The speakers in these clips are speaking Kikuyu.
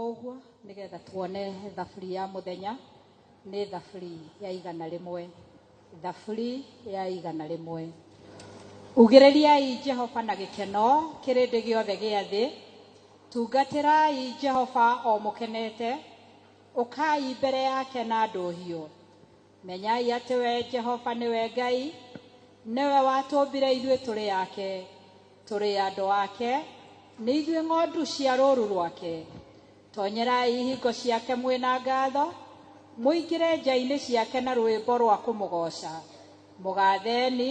Ũguo nĩgetha tuone thaburi ya mũthenya nĩ thaburi ya 100, thaburi ya 100. Ugĩrĩriai Jehova na gĩkeno kĩrĩndĩ gĩothe gĩa thĩ, tungatĩrai Jehova o mũkenete, ũkai mbere yake na ndũhiũ. Menyai atĩ we Jehova nĩwe Ngai, nĩwe watũmbire ithuĩ tũrĩ ake, tũrĩ andũ ake, nĩ ithuĩ ng'ondu cia rũũru rwake. Tonyerai ihingo ciake mwĩna ngatho, mũingĩre nja-inĩ ciake na rwĩmbo rwa kũmũgooca. Mũgatheni,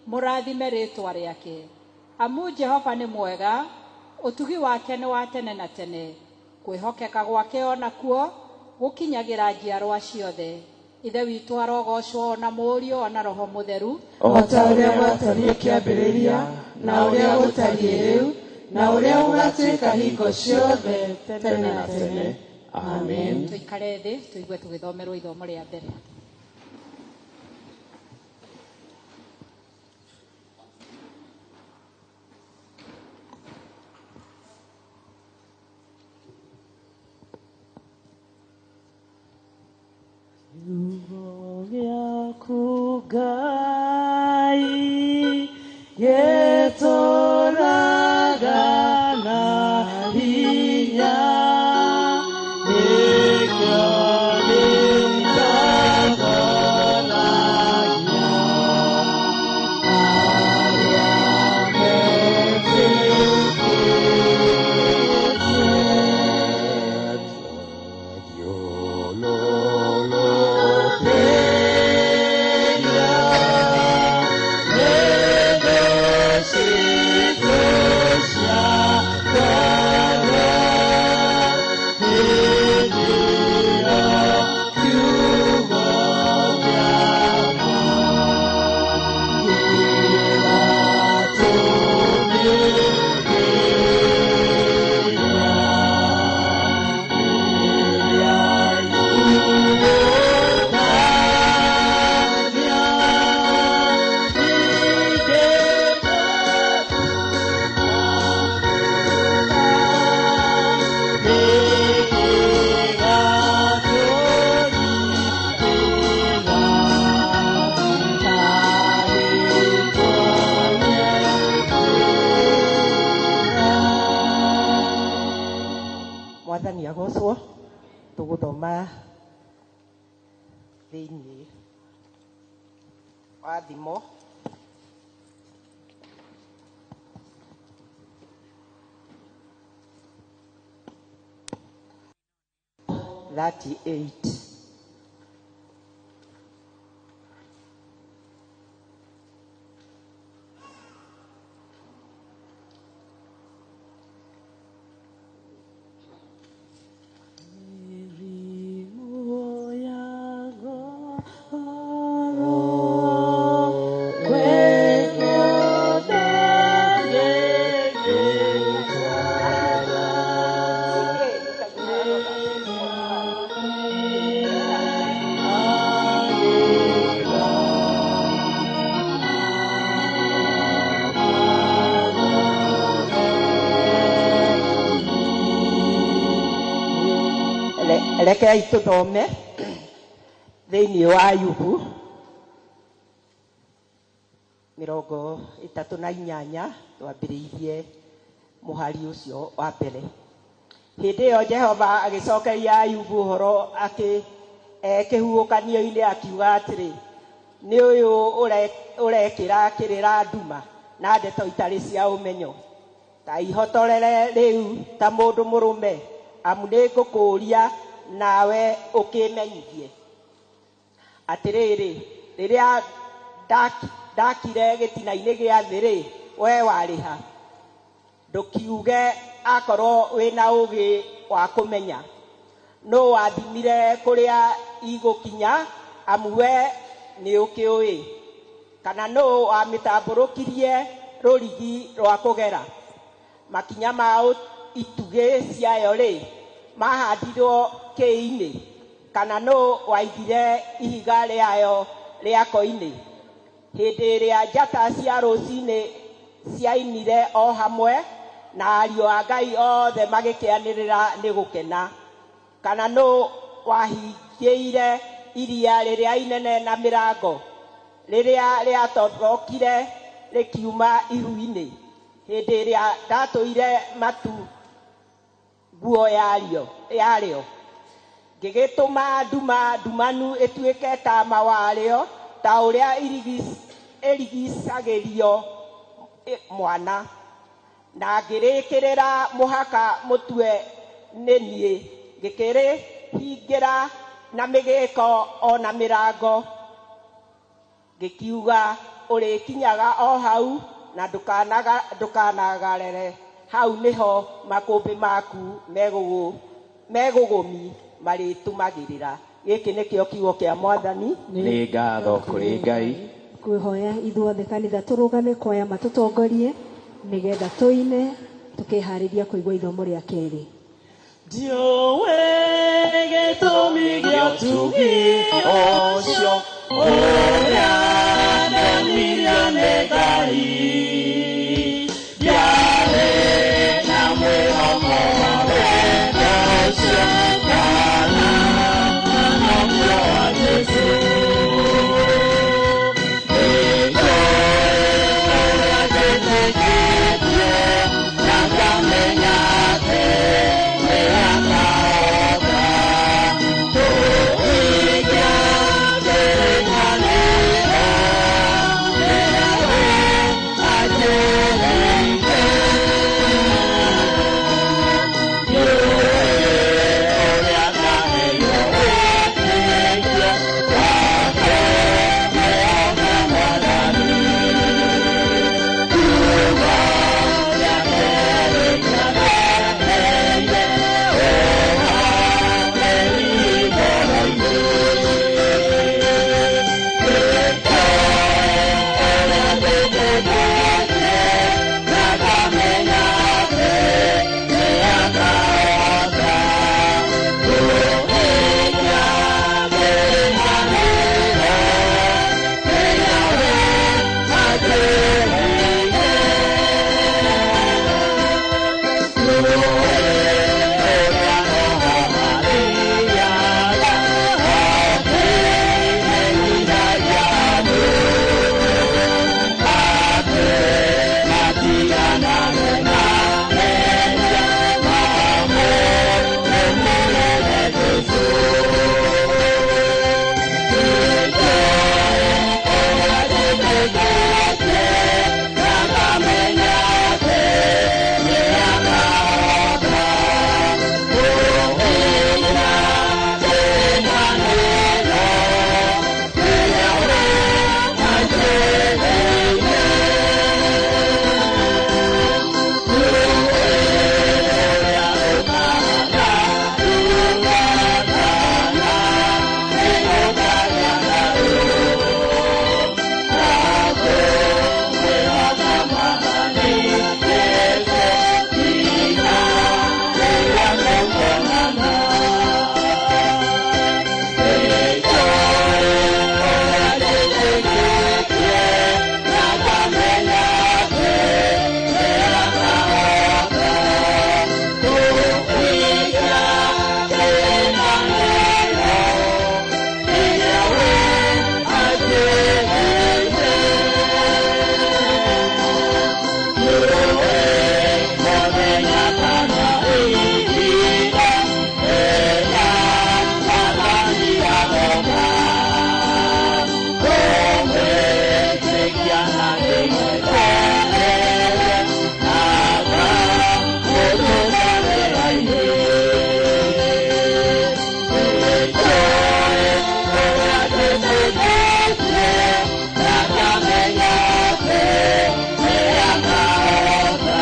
mũrathime rĩĩtwa rĩake. Amu Jehova nĩ mwega, ũtugi wake nĩ wa tene na tene, kwĩhokeka gwake o nakuo gũkinyagĩra njiarwa ciothe. Ithe witũ arogocwo na Mũriũ o na Roho Mũtheru, o ta ũrĩa gwatariĩ kĩambĩrĩria, na ũrĩa gũtariĩ rĩu, na ũrĩa gũgatuĩka hingo ciothe tene na tene. Amen. Tũikare thĩ tũigue tũgĩthomerwo ithomo rĩa mbere. Kiugo gĩaku Ngai gĩtũũraga na hinya, nĩkĩo gĩtagoragia arĩa Mwathani agocwo. Tũgũthoma thĩinĩ wa Thimo 38. Rekei tũthome thĩinĩ wa Ayubu 38, twambĩrĩirie mũhari ũcio wa mbere. Hĩndĩ ĩyo Jehova agĩcokeria Ayubu ũhoro kĩhuhũkanio-inĩ akiuga atĩrĩ, nĩ ũyũ ũrekĩra kĩrĩra nduma na ndeto itarĩ cia ũmenyo, ta ihotorere rĩu ta mũndũ mũrũme, amu nĩngũkũũria nawe ũkĩmenyithie. Atĩrĩrĩ, rĩrĩa ndakire gĩtina-inĩ gĩa thĩ rĩ, we warĩ ha? Ndũkiuge akorwo wĩna ũũgĩ wa kũmenya. Nũ wathimire kũrĩa igũkinya, amu we nĩũkĩũĩ? Kana nũ wamĩtambũrũkirie rũrigi rwa kũgera? Makinya ma itugĩ ciayo rĩ, mahandirwo kĩĩ-inĩ? Kana nũ waigire ihiga rĩayo rĩa koine? Hĩndĩ ĩrĩa njata cia rũcinĩ ciainire o hamwe, Na ariũ a Ngai othe magĩkĩanĩrĩra nĩ gũkena. Kana nũ wahingĩire iria rĩrĩa inene na mĩrango, rĩrĩa rĩatothokire rĩkiuma ihu-inĩ, hĩndĩ ĩrĩa ndatũire matu nguo yarĩo, ngĩgĩtũma nduma ndumanu ĩtuĩke taama warĩo, ta ũrĩa ĩrigicagĩrio mwana, na ngĩrĩkĩrĩra mũhaka mũtue nĩ niĩ, ngĩkĩrĩhingĩra na mĩgĩĩko o na mĩrango, ngĩkiuga ũrĩkinyaga o hau na ndũkanagarere, hau nĩho makũmbĩ maku megũgũmi marĩtũmagĩrĩra. Gĩkĩ nĩkĩo kiugo kĩa Mwathani. Nĩ ngatho kũrĩ Ngai. Kwĩhoya ithuothe kanitha tũrũgame kwaya matũtongorie nĩgetha tũine tũkĩharĩria kũigua ithomo rĩa kerĩ. Ndiũĩ gĩtũmi gĩa ũtugi ũcio ũrĩa ndonirio nĩ Ngai, ndiarĩ na mwĩhoko wa wendo ũcio kana ũhonokio wa Jesũ. Nĩnjũĩ ũrĩa njĩtĩkĩtie na ngamenya atĩ nĩ akahota kũhingia kĩrĩkanĩro kĩrĩa we anjĩrĩire. Ndiũĩ ũrĩa ngaheirwo wĩtĩkio wake mwĩhoke Mwathani. Kiugo gĩake gĩkĩanĩrĩire ũhoreri ngoro-inĩ. Nĩnjũĩ ũrĩa njĩtĩkĩtie na ngamenya atĩ nĩ akahota kũhingia kĩrĩkanĩro kĩrĩa we anjĩrĩire. Ndiũĩ ũrĩa Roho arĩaga akĩmenyithagia andũ atĩ matiganane na mehia mamũrũmĩrĩre Jesũ. Nĩnjũĩ ũrĩa njĩtĩkĩtie na ngamenya atĩ nĩ akahota kũhingia kĩrĩkanĩro kĩrĩa we anjĩrĩire. Ndiũĩ ũrĩa gũkahana ndungata kana nĩgũkagĩa thayũ, na kũmwĩhoka Mwathani Jesũ nginya rĩrĩa tũkuonana. Nĩnjũĩ ũrĩa njĩtĩkĩtie na ngamenya atĩ nĩ akahota kũhingia kĩrĩkanĩro kĩrĩa we anjĩrĩire. Ndiũĩ mũthenya kana ihinda rĩrĩa Mwathani agoka, ngũmwĩtĩkia na ndĩmweterere akamũtũma wĩra-inĩ. Nĩnjũĩ ũrĩa njĩtĩkĩtie na ngamenya atĩ nĩ akahota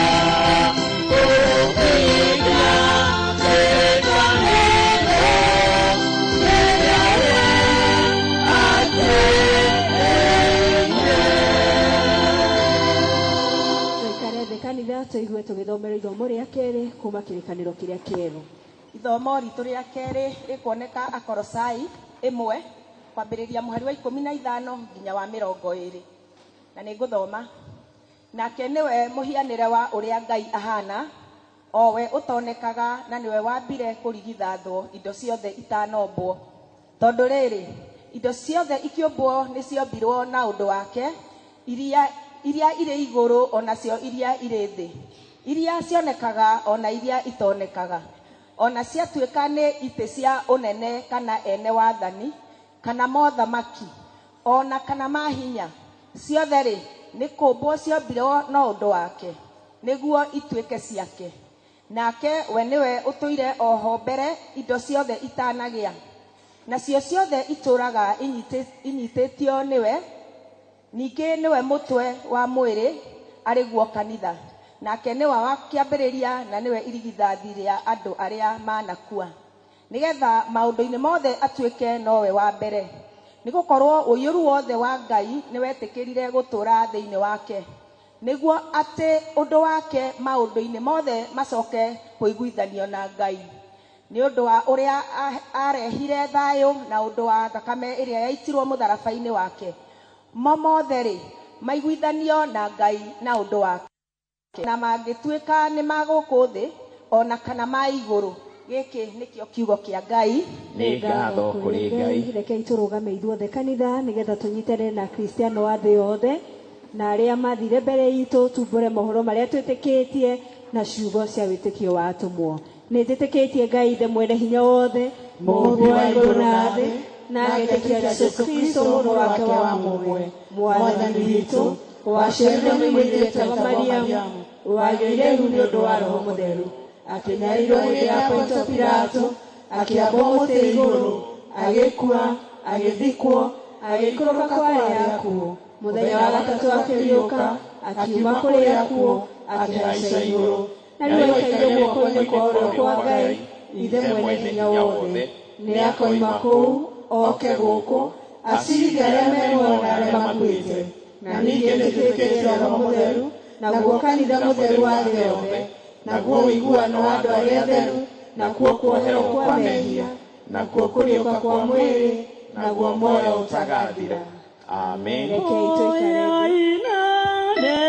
kũhingia kĩrĩkanĩro kĩrĩa we anjĩrĩire. Tũikare thĩ kanitha tũigue tũgĩthomerwo ithomo rĩa kerĩ kuma kĩrĩkanĩro kĩrĩa kĩerũ. Ithomo ritũ rĩa kerĩ rĩkuoneka Akorosai 1 kwambĩrĩria mũhari wa 15 nginya wa 20, na nĩ ngũthoma. Nake nĩwe mũhianĩre wa ũrĩa Ngai ahana, o we ũtonekaga, na nĩwe wambire kũrigithathwo indo ciothe itanombwo. Tondũ rĩrĩ, indo ciothe ikĩũmbwo nĩciombirwo na ũndũ wake, iria irĩ igũrũ onacio iria irĩ thĩ, iria cionekaga ona iria itonekaga, ona ciatuĩka nĩ itĩ cia ũnene kana ene wathani kana mothamaki ona kana mahinya, ciothe rĩ nĩ kũmbwo ciombirwo na ũndũ wake, nĩguo ituĩke ciake. Nake we nĩwe ũtũire oho mbere indo ciothe itanagĩa, nacio ciothe itũũraga inyitĩtio nĩwe. Ningĩ nĩwe mũtwe wa mwĩrĩ, arĩ guo kanitha. Nake nĩwe wa kĩambĩrĩria na nĩwe irigithathi rĩa andũ arĩa manakua, nĩgetha maũndũ-inĩ mothe atuĩke nowe wa mbere. Nĩgũkorwo ũiyũru wothe wa Ngai nĩwetĩkĩrire gũtũũra thĩinĩ wake, nĩguo atĩ ũndũ wake maũndũ-inĩ mothe macoke kũiguithanio na Ngai, nĩ ũndũ wa ũrĩa arehire thayũ na ũndũ wa thakame ĩrĩa yaitirwo mũtharaba-inĩ wake. Mo mothe rĩ maiguithanio na Ngai na ũndũ wake, na mangĩtuĩka nĩ ma gũkũ thĩ ona kana ma igũrũ. Gĩkĩ nĩkĩo kiugo kĩa Ngai. Nĩ ngatho kũrĩ Ngai. Rekei tũrũgame ithuothe kanitha nĩgetha tũnyitane na Kristiano a thĩ yothe na arĩa mathire mbere itũ, tumbũre mohoro marĩa twĩtĩkĩtie na ciugo cia wĩtĩkio wa atũmwo. Nĩ njĩtĩkĩtie Ngai Ithe mwene hinya wothe, Mũũmbi wa igũrũ na thĩ, na ngetĩkia Jesũ Kristo mũrũ wake wa mũmwe, Mwathani witũ, waciarirwo nĩ mũirĩtu wetagwo Mariamu, wagĩire ihu nĩ ũndũ wa Roho Mũtheru, akĩnyarirwo hĩndĩ ya Pontio Pilato, akĩambwo mũtĩ igũrũ, agĩkua, agĩthikwo, agĩikũrũka kwa arĩa akuũ, mũthenya wa gatatũ akĩriũka, akiuma kũrĩ akuũ, akĩhaica igũrũ, na rĩu aikaire guoko-inĩ kwa ũrĩo kwa Ngai Ithe mwene hinya wothe. Nĩakoima kũu oke gũkũ, acirithie arĩa me muoyo na arĩa makuĩte. Na ningĩ nĩtwĩtĩkĩtie Roho Mũtheru, naguo kanitha mũtheru wa thĩ yothe, naguo ũiguano wa andũ arĩa atheru, nakuo kuoherwo kwa mehia, nakuo kũriũka kwa mwĩrĩ, naguo muoyo ũtagathira. Amen. Rekei tũikare thĩ.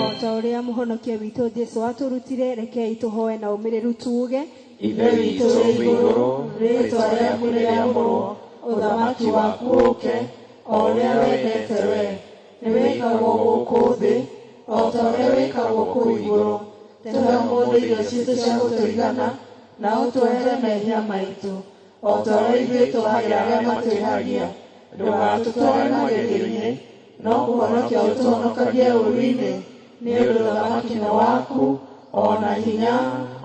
O ta ũrĩa mũhonokia witũ Jesũ atũrutire, rekei tũhoe na ũmĩrĩru tuuge: Ithe witũ wĩ igũrũ, rĩĩtwa rĩaku nĩrĩamũrwo, ũthamaki waku ũũke, o ũrĩa wendete we, nĩwĩkagwo gũkũ thĩ o ta ũrĩa wĩkagwo kũu igũrũ. Tũhe ũmũthĩ irio citũ cia gũtũigana, na ũtuohere mehia maitũ o ta ũrĩa ithuĩ tũhagĩra arĩa matwĩhagia. Ndũgatũtware magerio-inĩ, no kũhonokia ũtũhonokagie ũũru-inĩ, nĩ ũndũ ũthamaki nĩ waku, o na hinya,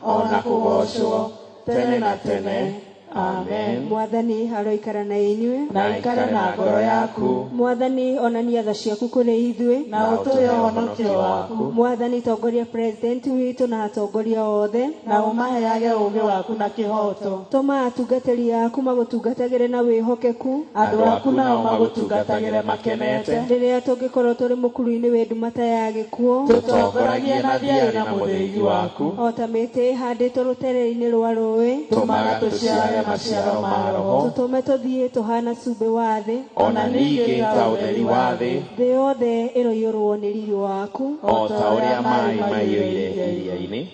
o na kũgoocwo tene na tene. Amen. Mwathani aroikara na inyuĩ, Na aikare na ngoro yaku. Mwathani onania tha ciaku kũrĩ ithuĩ, na ũtũhe ũhonokio waku. Mwathani tongoria president witũ na atongoria othe, na ũmaheage ũũgĩ waku na kĩhooto. Tũma atungatĩri aku magũtungatagĩre na wĩhokeku, andũ aku nao magũtungatagĩre makenete. Rĩrĩa tũngĩkorwo tũrĩ mũkuru-inĩ wĩ nduma ta ya gĩkuũ, Tũtongoragie na thiarĩ na mũthĩgi waku, o ta mĩtĩ ĩhandĩtwo rũtere-inĩ rwa rũĩ, tũmaga tũciarage maciaro ma Roho, tũtũme tũthiĩ tũhana cumbĩ wa thĩ, ona ningĩ ta ũtheri wa thĩ, thĩ yothe ĩroiyũrwo nĩ riri waku, o ta ũrĩa maĩ maiyũire iria-inĩ.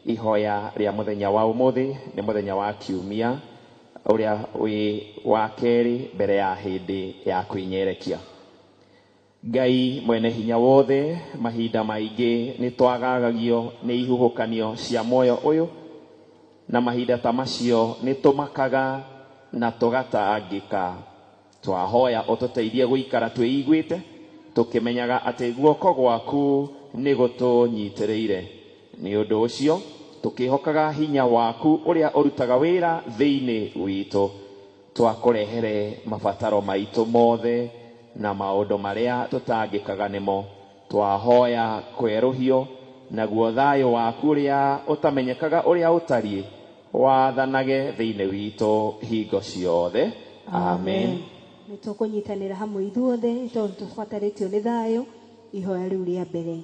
Ihoya rĩa mũthenya wa ũmũthĩ nĩ mũthenya wa kiumia ũrĩa wĩ wa kerĩ mbere ya hĩndĩ ya kwĩnyerekia. Ngai mwene hinya wothe, mahinda maingĩ nĩ twagagagio nĩ ihuhũkanio cia muoyo ũyũ, na mahinda ta macio nĩ tũmakaga na tũgatangĩka. Twahoya ũtũteithie gũikara twĩiguĩte, tũkĩmenyaga atĩ guoko gwaku nĩ gũtũnyitĩrĩire. Nĩ ũndũ ũcio tũkĩhokaga hinya waku ũrĩa ũrutaga wĩra thĩinĩ witũ, twakũrehere mabataro maitũ mothe na maũndũ marĩa tũtangĩkaga nĩmo. Twahoya kwerũhio naguo thayũ waku ũrĩa ũtamenyekaga ũrĩa ũtariĩ wathanage thĩinĩ witũ hingo ciothe. Amen. Nĩ tũkũnyitanĩra hamwe ithuothe tondũ tũbatarĩtio nĩ thayũ. Ihoya rĩu rĩa mbere.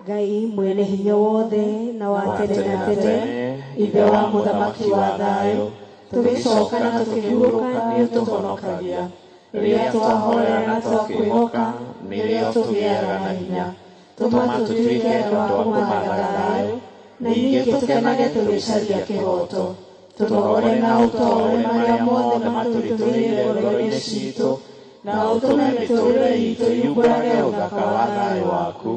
Ngai mwene hinya wothe na wa tene na tene, Ithe wa mũthamaki wa thayũ, tũgĩcoka na tũkĩhurũka nĩ ũtũhonokagia. Rĩrĩa twahoya na twakwĩhoka, nĩrĩo tũgĩaga na hinya. Tũma tũtuĩke andũ a kũmathaga thayũ, na ningĩ tũkenage tũgĩcaria kĩhooto. Tũnogore na ũtũũre marĩa mothe matũritũhĩire ngoro-inĩ ciitũ, na ũtũme mĩtũũrĩre itũ yumbũrage ũthaka wa thayũ waku.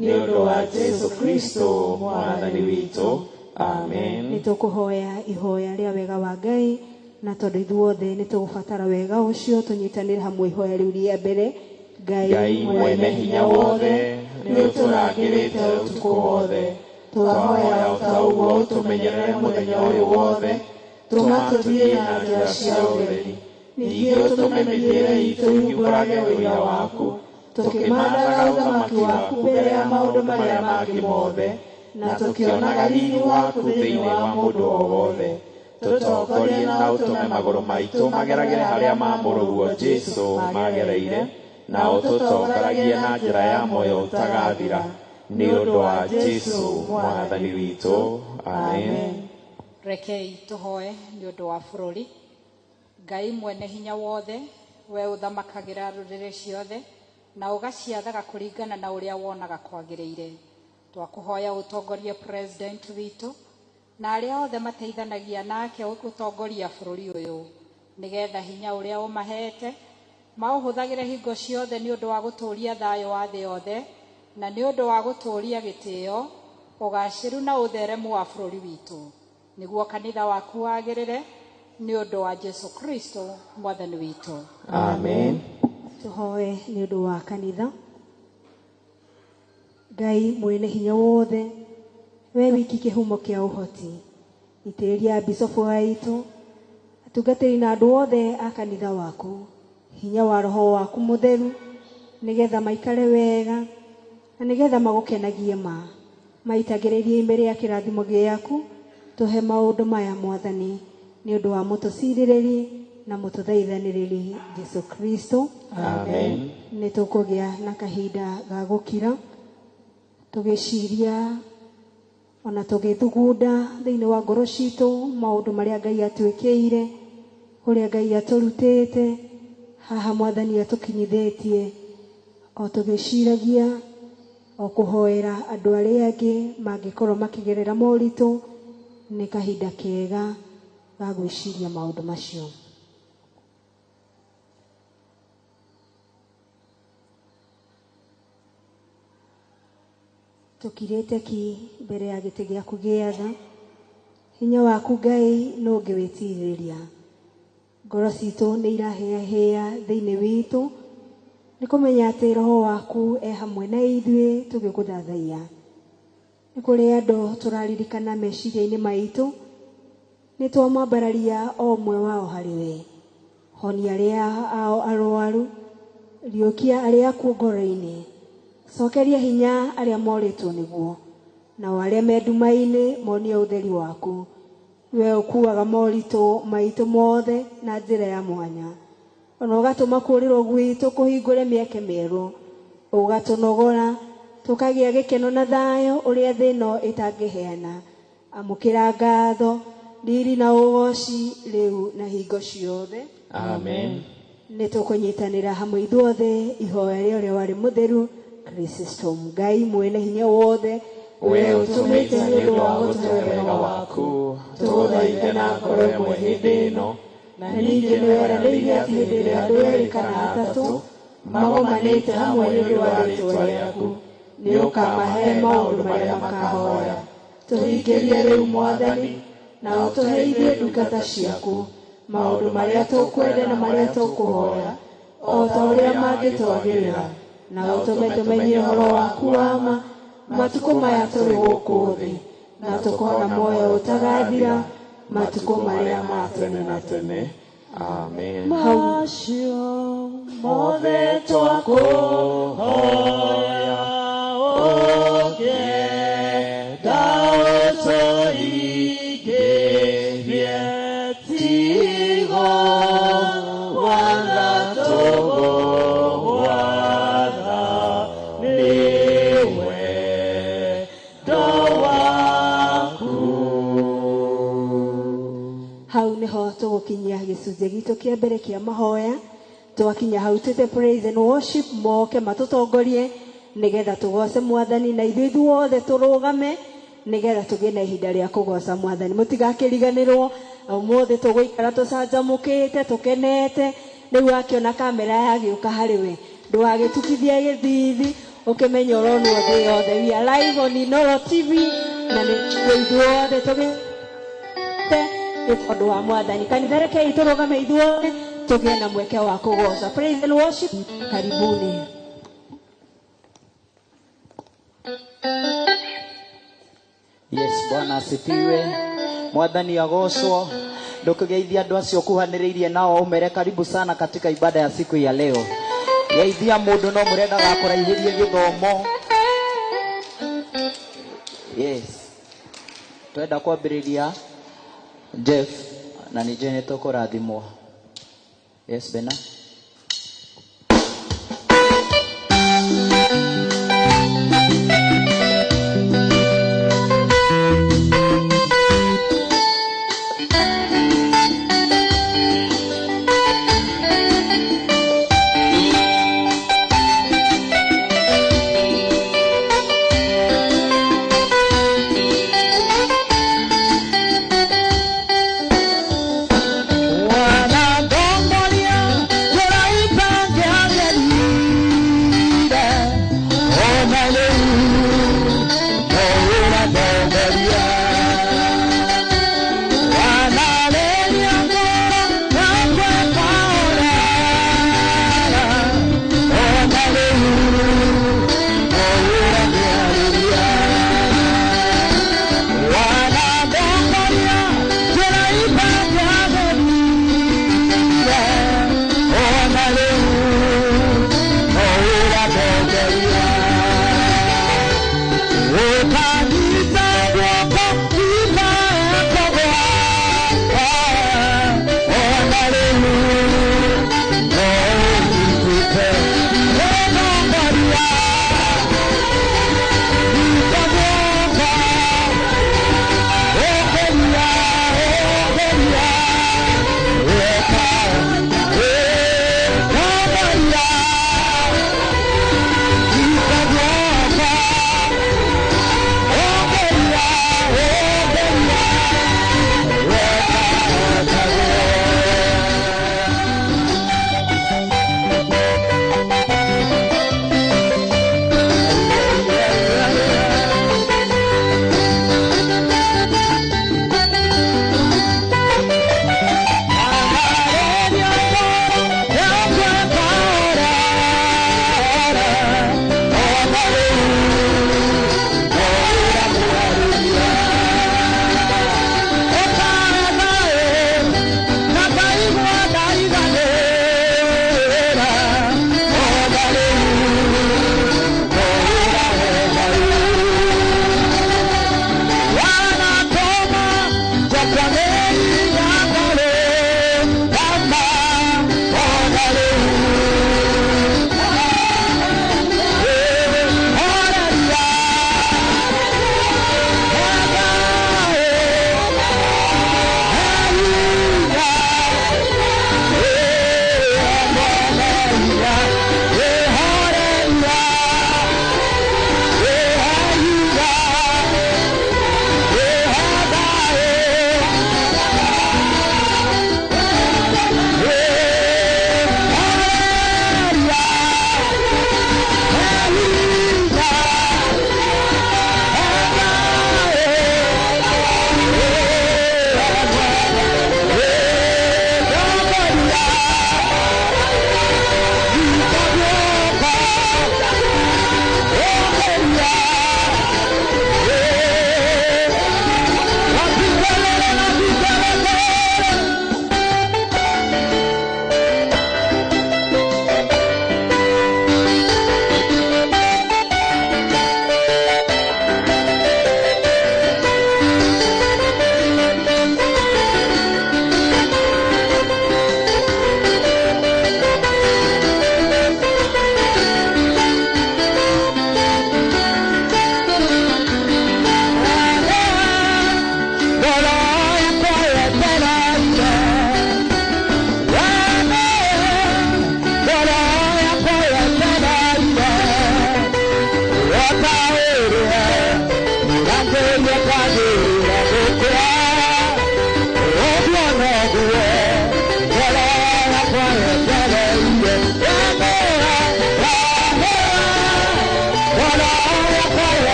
Nĩ ũndũ wa Jesũ Kristo mwathani witũ. Amen. Nĩ tũkũhoya ihoya rĩa wega wa Ngai, na tondũ ithuothe nĩ tũgũbatara wega ũcio, tũnyitanĩre hamwe ihoya rĩu rĩa mbere. Ngai mwene hinya wothe, nĩ ũtũrangĩrĩte ũtukũ wothe. Twahoya o ta ũguo ũtũmenyerere mũthenya ũyũ wothe, tũma tũthiĩ na njĩra cia ũtheri. Ningĩ ũtũme mĩthiĩre itũ yumbũrage ũira waku, tũkĩmathaga ũthamaki waku mbere ya maũndũ marĩa mangĩ mothe, na tũkĩonaga riri waku thĩinĩ wa mũndũ o wothe. Tũtongorie na ũtũme magũrũ maitũ mageragĩre harĩa ma mũrũguo Jesũ magereire, na ũtũtongoragie na njĩra ya muoyo ũtagathira. Nĩ ũndũ wa Jesũ mwathani witũ. Amen. Rekei tũhoe nĩ ũndũ wa bũrũri. Ngai mwene hinya wothe, we ũthamakagĩra rũrĩrĩ ciothe na ũgaciathaga kũringana na ũrĩa wonaga kwagĩrĩire. Twakũhoya ũtongorie president witũ na arĩa othe mateithanagia nake gũtongoria bũrũri ũyũ, nĩgetha hinya ũrĩa ũmahete maũhũthagĩre hingo ciothe nĩ ũndũ wa gũtũũria thayũ wa thĩ yothe, na nĩ ũndũ wa gũtũũria gĩtĩo, ũgacĩru na ũtheremu wa bũrũri witũ, nĩguo kanitha waku wagĩrĩre, nĩ ũndũ wa Jesũ Kristo mwathani witũ. Amen. Tũhoe nĩ ũndũ wa kanitha. Ngai mwene hinya wothe, we wiki kĩhumo kĩa ũhoti, itĩrĩria bicobu aitũ, atungatĩri na andũ othe a kanitha waku hinya wa roho waku mũtheru, nĩgetha maikare wega na nĩgetha magũkenagie ma. Maitagĩrĩrie ime rĩa kĩrathimo gĩaku. Tũhe maũndũ maya mwathani, nĩ ũndũ wa mũtũcirĩrĩri na mũtũthaithanĩrĩri Jesũ Kristo. Amen. Nĩ tũkũgĩa na kahinda ga gũkira tũgĩciria ona tũgĩthugunda thĩinĩ wa ngoro citũ maũndũ marĩa Ngai atwĩkĩire, ũrĩa Ngai atũrutĩte, haha mwathani atũkinyithĩtie, o tũgĩciragia o kũhoera andũ arĩa angĩ mangĩkorwo makĩgerera moritũ. Nĩ kahinda kega ga gwĩciria maũndũ macio. Tũkirĩte ki mbere ya gĩtĩ gĩaku gĩa tha. Hinya waku Ngai no ũngĩwĩtirĩria. Ngoro citũ nĩ irahĩahĩa thĩinĩ witũ, nĩ kũmenya atĩ roho waku e hamwe na ithuĩ tũgĩgũthathaiya. Nĩ kũrĩ andũ tũraririkana meciria-inĩ maitũ, nĩ twamwambararia o ũmwe wao harĩ we. Honia arĩa ao arwaru, riũkia arĩa akuũ ngoro-inĩ, cokeria hinya arĩa morĩtwo nĩguo, nao arĩa me nduma-inĩ monie ũtheri waku. We ũkuaga moritũ maitũ mothe na njĩra ya mwanya, ona ũgatũma kũũrĩrwo gwitũ kũhingũre mĩeke mĩerũ, ũgatũnogora tũkagĩa gĩkeno na thayũ ũrĩa thĩ ĩno ĩtangĩheana. Amũkĩra ngatho, riri na ũgoci rĩu na hingo ciothe. Amen. Nĩ tũkũnyitanĩra hamwe ithuothe ihoya rĩa ũrĩa warĩ mũtheru Kristo. Ngai mwene hinya wothe, we ũtũmĩte nĩ ũndũ wa gũtũhe wega waku, tũgũthaithe na ngoro ĩmwe hĩndĩ ĩno, na ningĩ nĩ weranĩire atĩ hĩndĩ ĩrĩa andũ erĩ kana atatũ Magomanĩte hamwe nĩ ũndũ wa rĩĩtwa rĩaku, nĩ ũkamahe maũndũ marĩa makahoya. Tũhingĩrie rĩu Mwathani, na ũtũhe ithuĩ ndungata ciaku maũndũ marĩa tũkwenda na marĩa tũkũhoya, o ta ũrĩa mangĩtwagĩrĩra, na ũtũme tũmenye ũhoro waku wa ma matukũ maya tũrĩ gũkũ thĩ, na tũkona muoyo ũtagathira matukũ marĩa ma tene na tene. Amen. Macio mothe twakũhoya ũkĩenda ũtũingĩrie, tigo watha tũgũgwatha nĩ wendo waku. Hau niho tũgũkinyia gĩcunjĩ gitũ kĩa mbere kĩa mahoya. Twakinya hau twĩte praise and worship moke matũtongorie nĩgetha tũgoce Mwathani, na ithuĩ ithuothe tũrũgame nĩgetha tũgĩe na ihinda rĩa kũgoca Mwathani. Mũtigakĩriganĩrwo ũmũthĩ tũgũikara tũcanjamũkĩte tũkenete. Rĩu wakĩona kamera yagĩũka harĩ we, ndũgagĩtukithie gĩthithi, ũkĩmenye ũronwo thĩ yothe. We are live on Inooro TV na nĩ ithuothe tũgĩte nĩ tondũ wa Mwathani. Kanitha, rekei tũrũgame ithuothe tũgĩe na mweke wa kũgoca. Praise and worship, karibuni. Yes, Bwana asifiwe. Mwathani agocwo. Ndukugeithia andu acio kuhaniriirie nao umere karibu sana katika ibada ya siku ya leo. Geithia mundu no mwire ndagakũraihirie gĩthomo. Yes. Twenda kwambĩrĩria Jeff na nĩ njũĩ nĩ tũkũrathimwo. Yes, Bena. Wanadongoria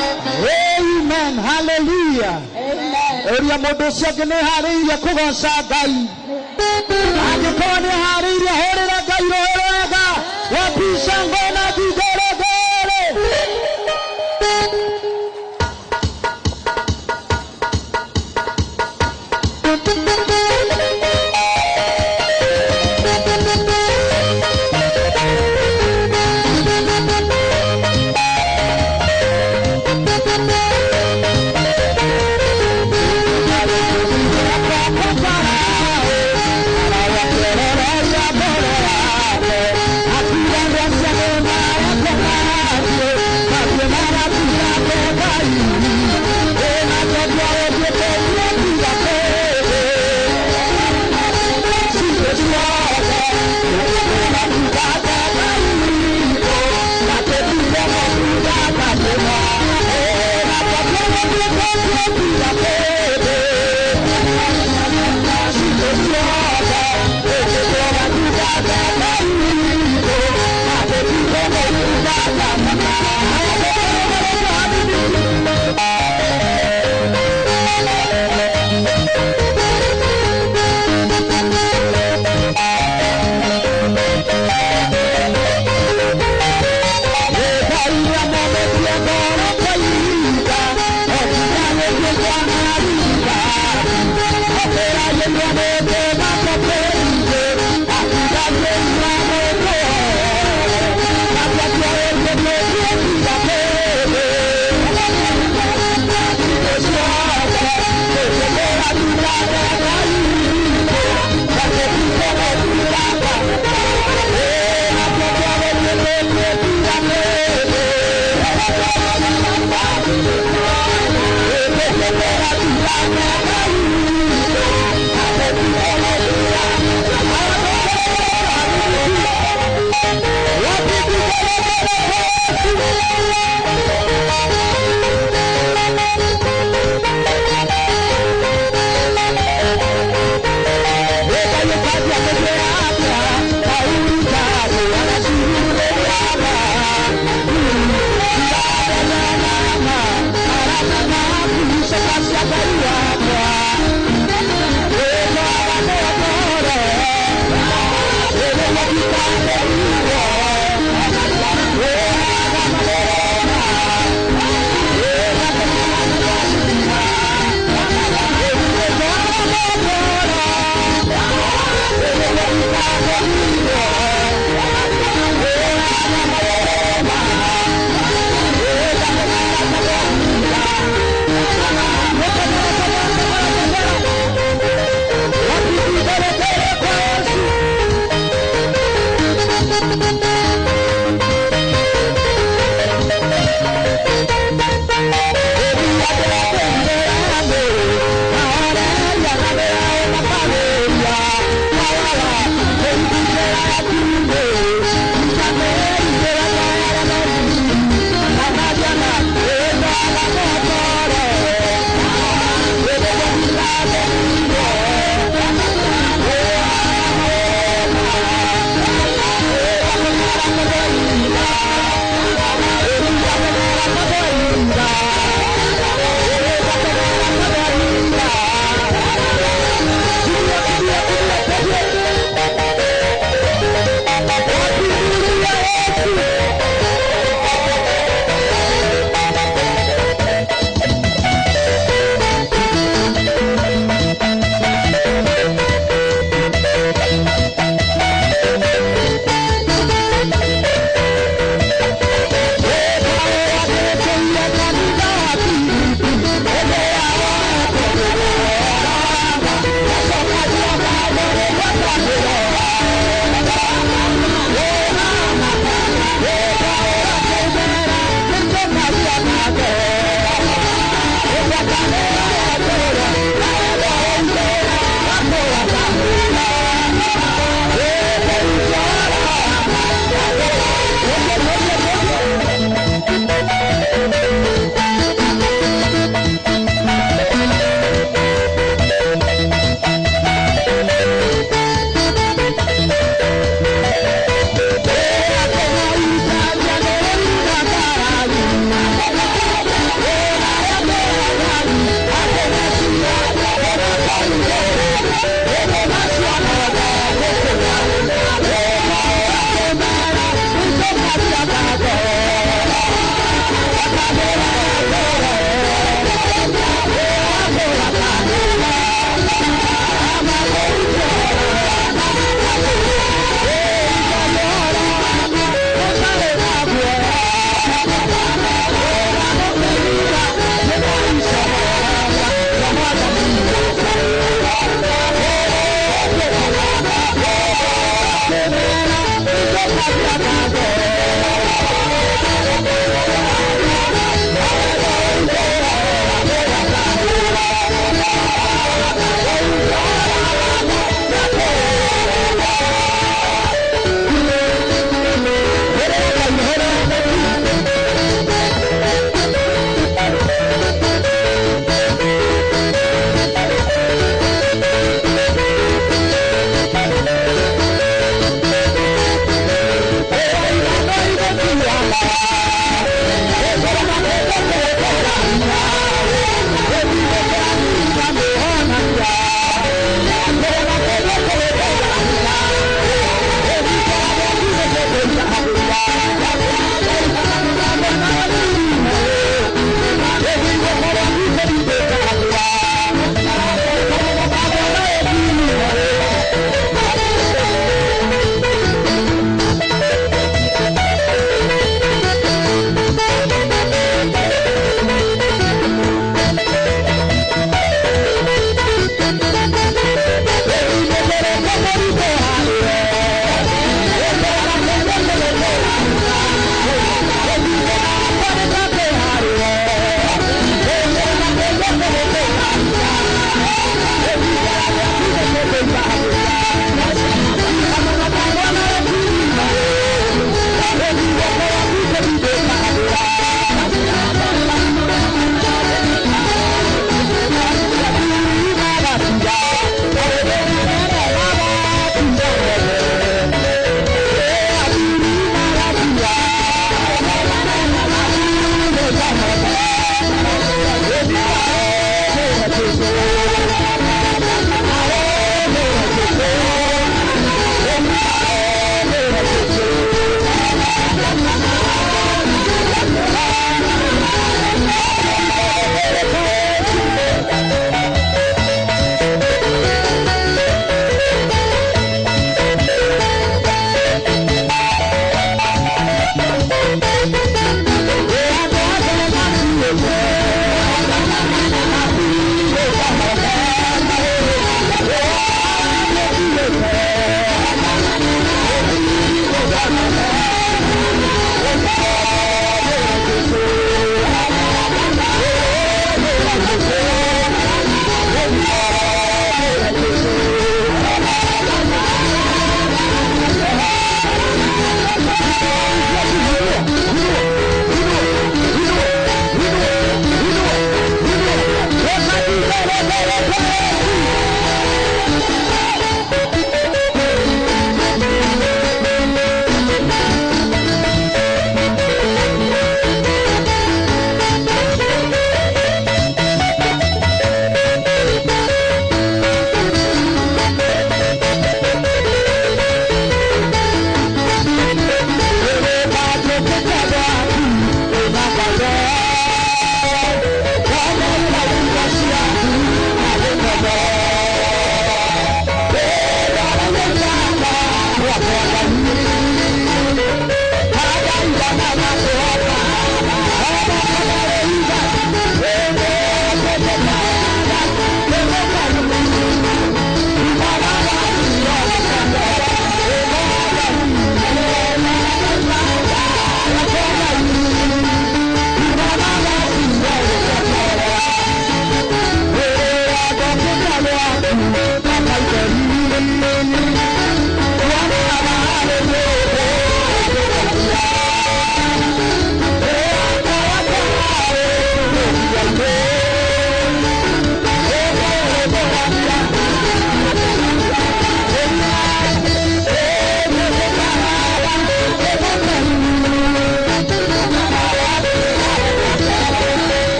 Amen. Hallelujah. Ĩria mũndũ ũcio ũngĩ nĩ harĩirie kũgoca Ngai. Angĩkorwo nĩ harĩirie hũrĩra Ngai rũĩ rwega. Wapisha ngona vigeregere. Thank you.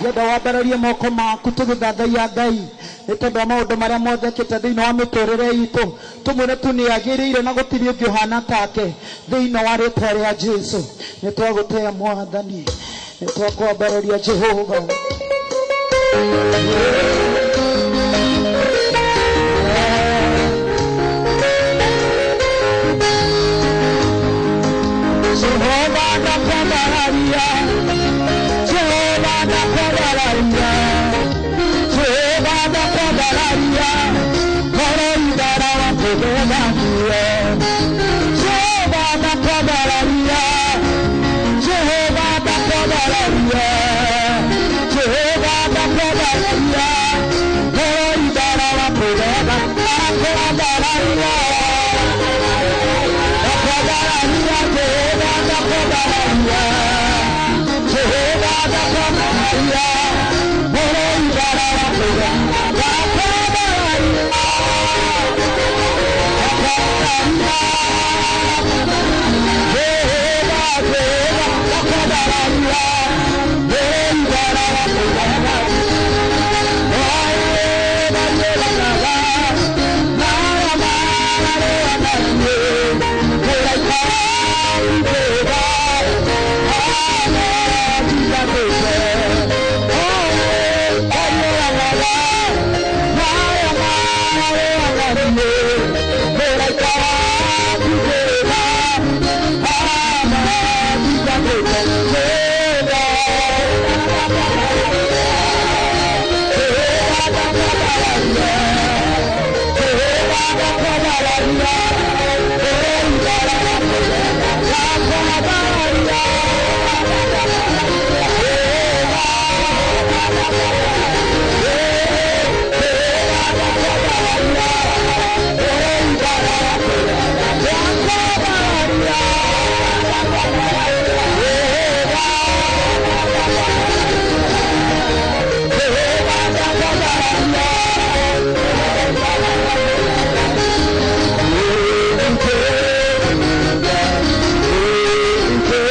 Ngĩenda wambararie moko maku tũgĩthathaiya Ngai nĩ tondũ wa maũndũ marĩa mothe ekĩte thĩinĩ wa mĩtũrĩre itũ, tũmwĩre tu nĩ agĩrĩire na gũtirĩ ũngĩ ũhana take thĩinĩ wa rĩtwa rĩa Jesũ. Nĩ twagũtĩa Mwathani, nĩ twakwambararia Jehova. Jehova ndakwambararia, Jehova ndakwambararia, Jehova ndakwambararia, koroigara wa kũgegania. Jehova ndakwambararia, Jehova ndakwambararia, Jehova ndakwambararia, koroigara wa kũgegania. Ndakwambararia, ndakwambararia, Jehova ndakwambararia, Jehova ndakwambararia, koroigara wa kũgegania. Ndakwambararia, ndakwambararia, Jehova, Jehova ndakwambararia, koroigara wa kũgegania.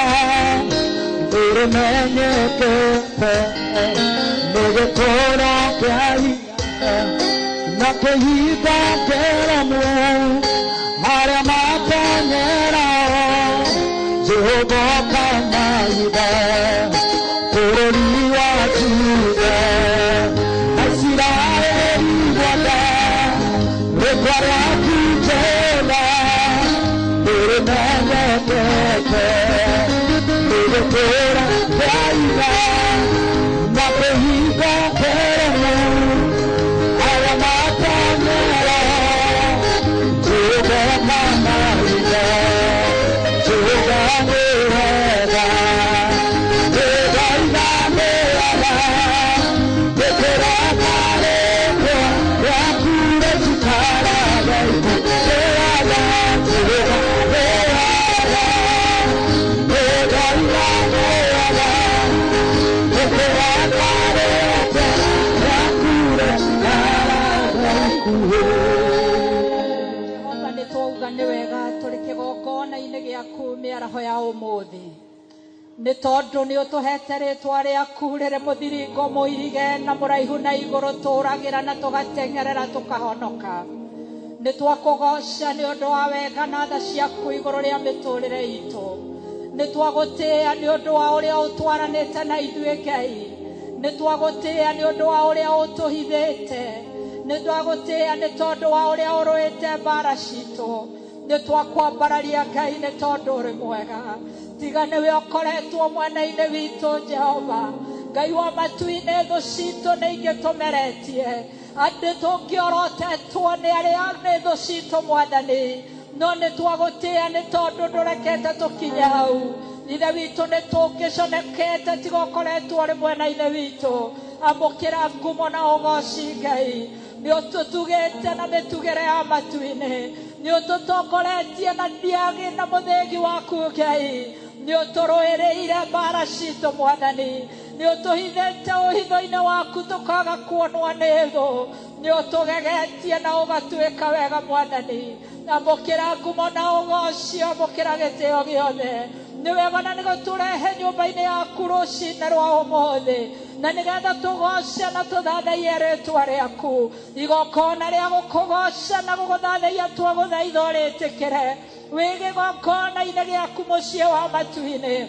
Jehova nĩrĩmenyekete nĩ gĩtũũro kĩa hinya na kĩhingo kĩrũmu arĩa matonyerao Jehova kamaithe bũrũri wa Juda na Isiraeli guothe rĩĩtwa rĩaku Jehova nĩrĩmenyekete nĩ gĩtũũro kĩa hinya na kĩhingo kĩrũmu arĩa matonyerao Jehova kamaithe Jehova nĩ wega Jehova nĩ wega gĩkĩra rĩĩtwa rĩaku rĩtikaraga Jehova Jehova nĩ wega Jehova nĩ wega gĩkĩra rĩĩtwa rĩaku rĩtikaraga Jehova nĩ twauga nĩ wega tũrĩ kĩgongona-inĩ gĩaku mĩaraho ya ũmũthĩ nĩ tondũ nĩ ũtũhete rĩtwa rĩaku rĩrĩ mũthiringo mũirige na mũraihu na igũrũ tũragĩra na tũgateng'erera tũkahonoka nĩ twakũgoca nĩ ũndũ wa wega na tha ciaku igũrũ rĩa mĩtũrĩre itũ nĩ twagũtĩĩa nĩ ũndũ wa ũrĩa ũtwaranĩte na ithuĩ Ngai nĩ twagũtĩĩa nĩ ũndũ wa ũrĩa ũtũhithĩte nĩ twagũtĩĩa nĩ tondũ wa ũrĩa ũrũĩte mbara citũ nĩ twakwambararia Ngai nĩ tondũ ũrĩ mwega tiga nĩwe ũkoretwo mwena-inĩ witũ Jehova Ngai wa matu-inĩ thũ citũ nĩ ingĩtũmeretie andĩ tũngĩorotetwo nĩ arĩa nĩ thũ citũ mwathani no nĩ twagũtĩĩa nĩ tondũ ndũrekete tũkinye hau ithe witũ nĩ tũngĩconekete tiga ũkoretwo ũrĩ mwena-inĩ witũ amũkĩra ngumo na ũgoci Ngai nĩ ũtũtugĩte na mĩtugĩre ya matu-inĩ nĩ ũtũtongoretie na ndiagi na mũthĩgi waku Ngai nĩ ũtũrũĩrĩire mbara citũ mwathani nĩ ũtũhithĩte ũhitho-inĩ waku tũkaga kuonwo nĩ thũ nĩ ũtũgegetie na ũgatuĩka wega mwathani amũkĩra ngumo na ũgoci amũkĩra gĩtĩo gĩothe nĩ wega na nĩgũtũrehe nyũmba-inĩ yaku rũcinĩ rwa ũmũthĩ na nĩgetha tũgoce na tũthathaiye rĩtwa rĩaku igongona rĩa gũkũgoca na gũgũthathaiya twagũthaitha ũrĩtĩkĩre wĩ kĩgongona-inĩ gĩaku mũciĩ wa matu-inĩ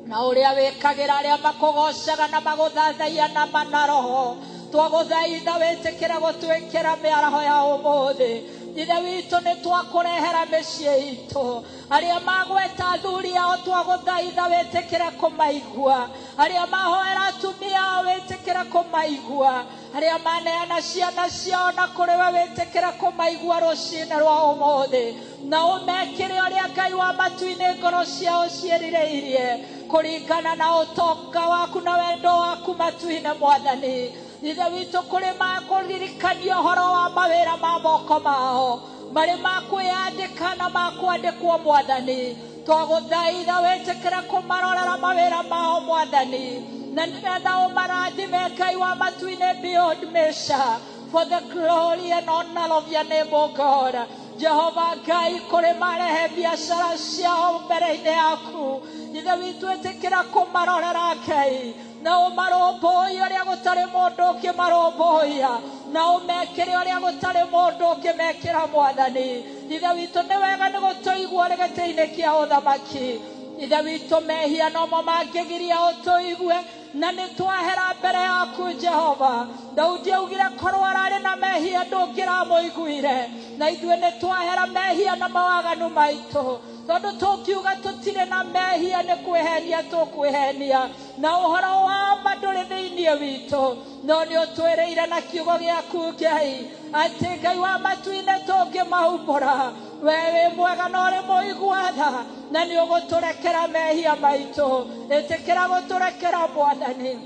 na ũrĩa wĩkagĩra arĩa makũgocaga na magũthathaiya na mana roho twagũthaitha wĩtĩkĩre gũtwĩkĩra mĩaraho ya ũmũthĩ ithe witũ nĩ twakũrehera mĩciĩ itũ arĩa magweta athuri ao twagũthaitha wĩtĩkĩre kũmaigua arĩa mahoera atumia ao wĩtĩkĩre kũmaigua arĩa maneana ciana ciao na kũrĩ we wĩtĩkĩre kũmaigua rũcinĩ rwa ũmũthĩ na ũmekĩre ũrĩa Ngai wa matu-inĩ ngoro ciao ciĩrirĩirie kũringana na ũtonga waku na wendo waku matu-inĩ mwathani ithe witũ kũrĩ makũririkania ũhoro wa mawĩra ma moko mao marĩ ma kwĩyandĩka na ma kwandĩkwo mwathani twagũthaitha wĩtĩkĩre kũmarorera mawĩra mao mwathani na nĩgetha ũmarathime Ngai wa matu-inĩ beyond measure for the glory and honor of your name, O God. Jehova Ngai kũrĩ marehe biacara ciao mbere-inĩ yaku ithe witũ ĩtĩkĩra kũmarorera Ngai na ũmarũmbũiye ũrĩa gũtarĩ mũndũ ũngĩmarũmbũiya na ũmekĩre ũrĩa gũtarĩ mũndũ ũngĩmekĩra mwathani ithe witũ nĩ wega nĩ gũtũigua ũrĩ gĩtĩ-inĩ kĩa ũthamaki ithe witũ mehia nomo mangĩgiria ũtũigue na nĩ twahera mbere yaku Jehova Daudi augire korwo ararĩ na mehia ndũngĩramũiguire na ithuĩ nĩ twahera mehia na mawaganu maitũ tondũ tũngiuga tũtirĩ na mehia nĩ kwĩhenia tũkwĩhenia na ũhoro wa ma ndũrĩ thĩinĩ witũ no nĩ ũtwĩrĩire na kiugo gĩaku Ngai atĩ Ngai wa matu-inĩ tũngĩmaumbũra we wĩ mwega na ũrĩ mũigua tha na nĩ ũgũtũrekera mehia maitũ ĩtĩkĩra gũtũrekera mwathani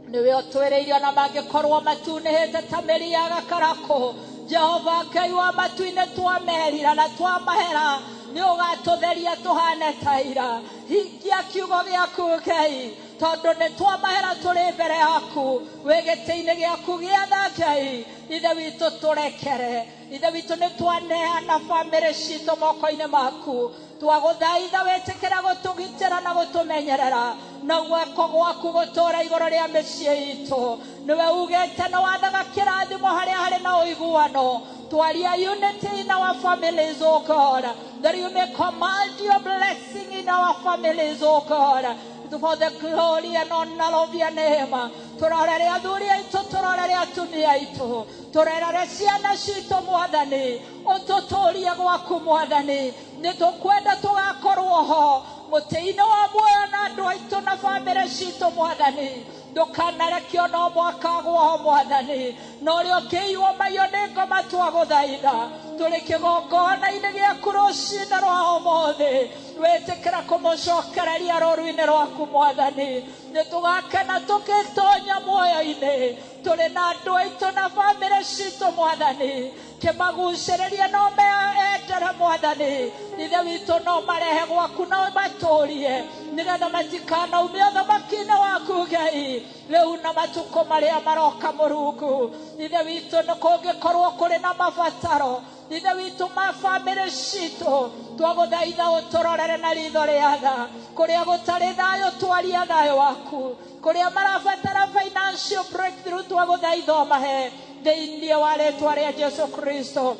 nĩwe ũtwĩrĩire ona mangĩkorwo matunĩhĩte ta mĩri ya gakarakũ Jehova Ngai wa matu-inĩ twamerira na twamahera nĩ ũgatũtheria tũhane ta ira hingia kiugo gĩaku Ngai tondũ nĩ twamahera tũrĩ mbere yaku wĩ gĩtĩ-inĩ gĩaku gĩa tha Ngai ithe witũ tũrekere ithe witũ nĩ twaneana bamĩrĩ citũ moko-inĩ maku Twagũthaitha wĩtĩkĩra gũtũgitĩra na gũtũmenyerera na guoko gwaku gũtũũra igũrũ rĩa mĩciĩ itũ. Nĩwe ugĩte nĩ wathaga kĩrathimo harĩa harĩ na ũiguano. Twaria unity in our families, O God, that you may command your blessing in our families, O God, for the glory and honor of your name. Tũrorere athuri aitũ, tũrorere atumia aitũ, tũrerere ciana citũ Mwathani, ũtũtũrie gwaku Mwathani. Nĩ tũkwenda tũgakorwo ho mũtĩ-inĩ wa muoyo na andũ aitũ na bamĩrĩ citũ Mwathani. Ndũkanarekio no mwaka gwoho Mwathani, na ũrĩa ũkĩiywo maiyo nĩ ngoma twagũthaitha. Tũrĩ kĩgongona-inĩ gĩaku rũcinĩ rwa ũmũthĩ, wĩtĩkĩra kũmũcokereria rũru-inĩ rwaku Mwathani. Nĩ tũgakena tũgĩtonya muoyo-inĩ tũrĩ na andũ aitũ na bamĩrĩ citũ Mwathani. Kĩmagucĩrĩrie no meendere Mwathani. Ithe witũ no marehe gwaku na matũrie, nĩgetha matikanaumie ũthamaki-inĩ waku Ngai, rĩu na matukũ marĩa maroka Mũrungu. Ithe witũ nĩ kũngĩkorwo kũrĩ na mabataro, Ithe witũ ma bamĩrĩ citũ, twagũthaitha ũtũrorere na ritho rĩa tha. Kũrĩa gũtarĩ thayũ twaria thayũ waku, kũrĩa marabatara financial breakthrough twagũthaitha ũmahe thĩinĩ wa rĩtwa rĩa Jesu Kristo.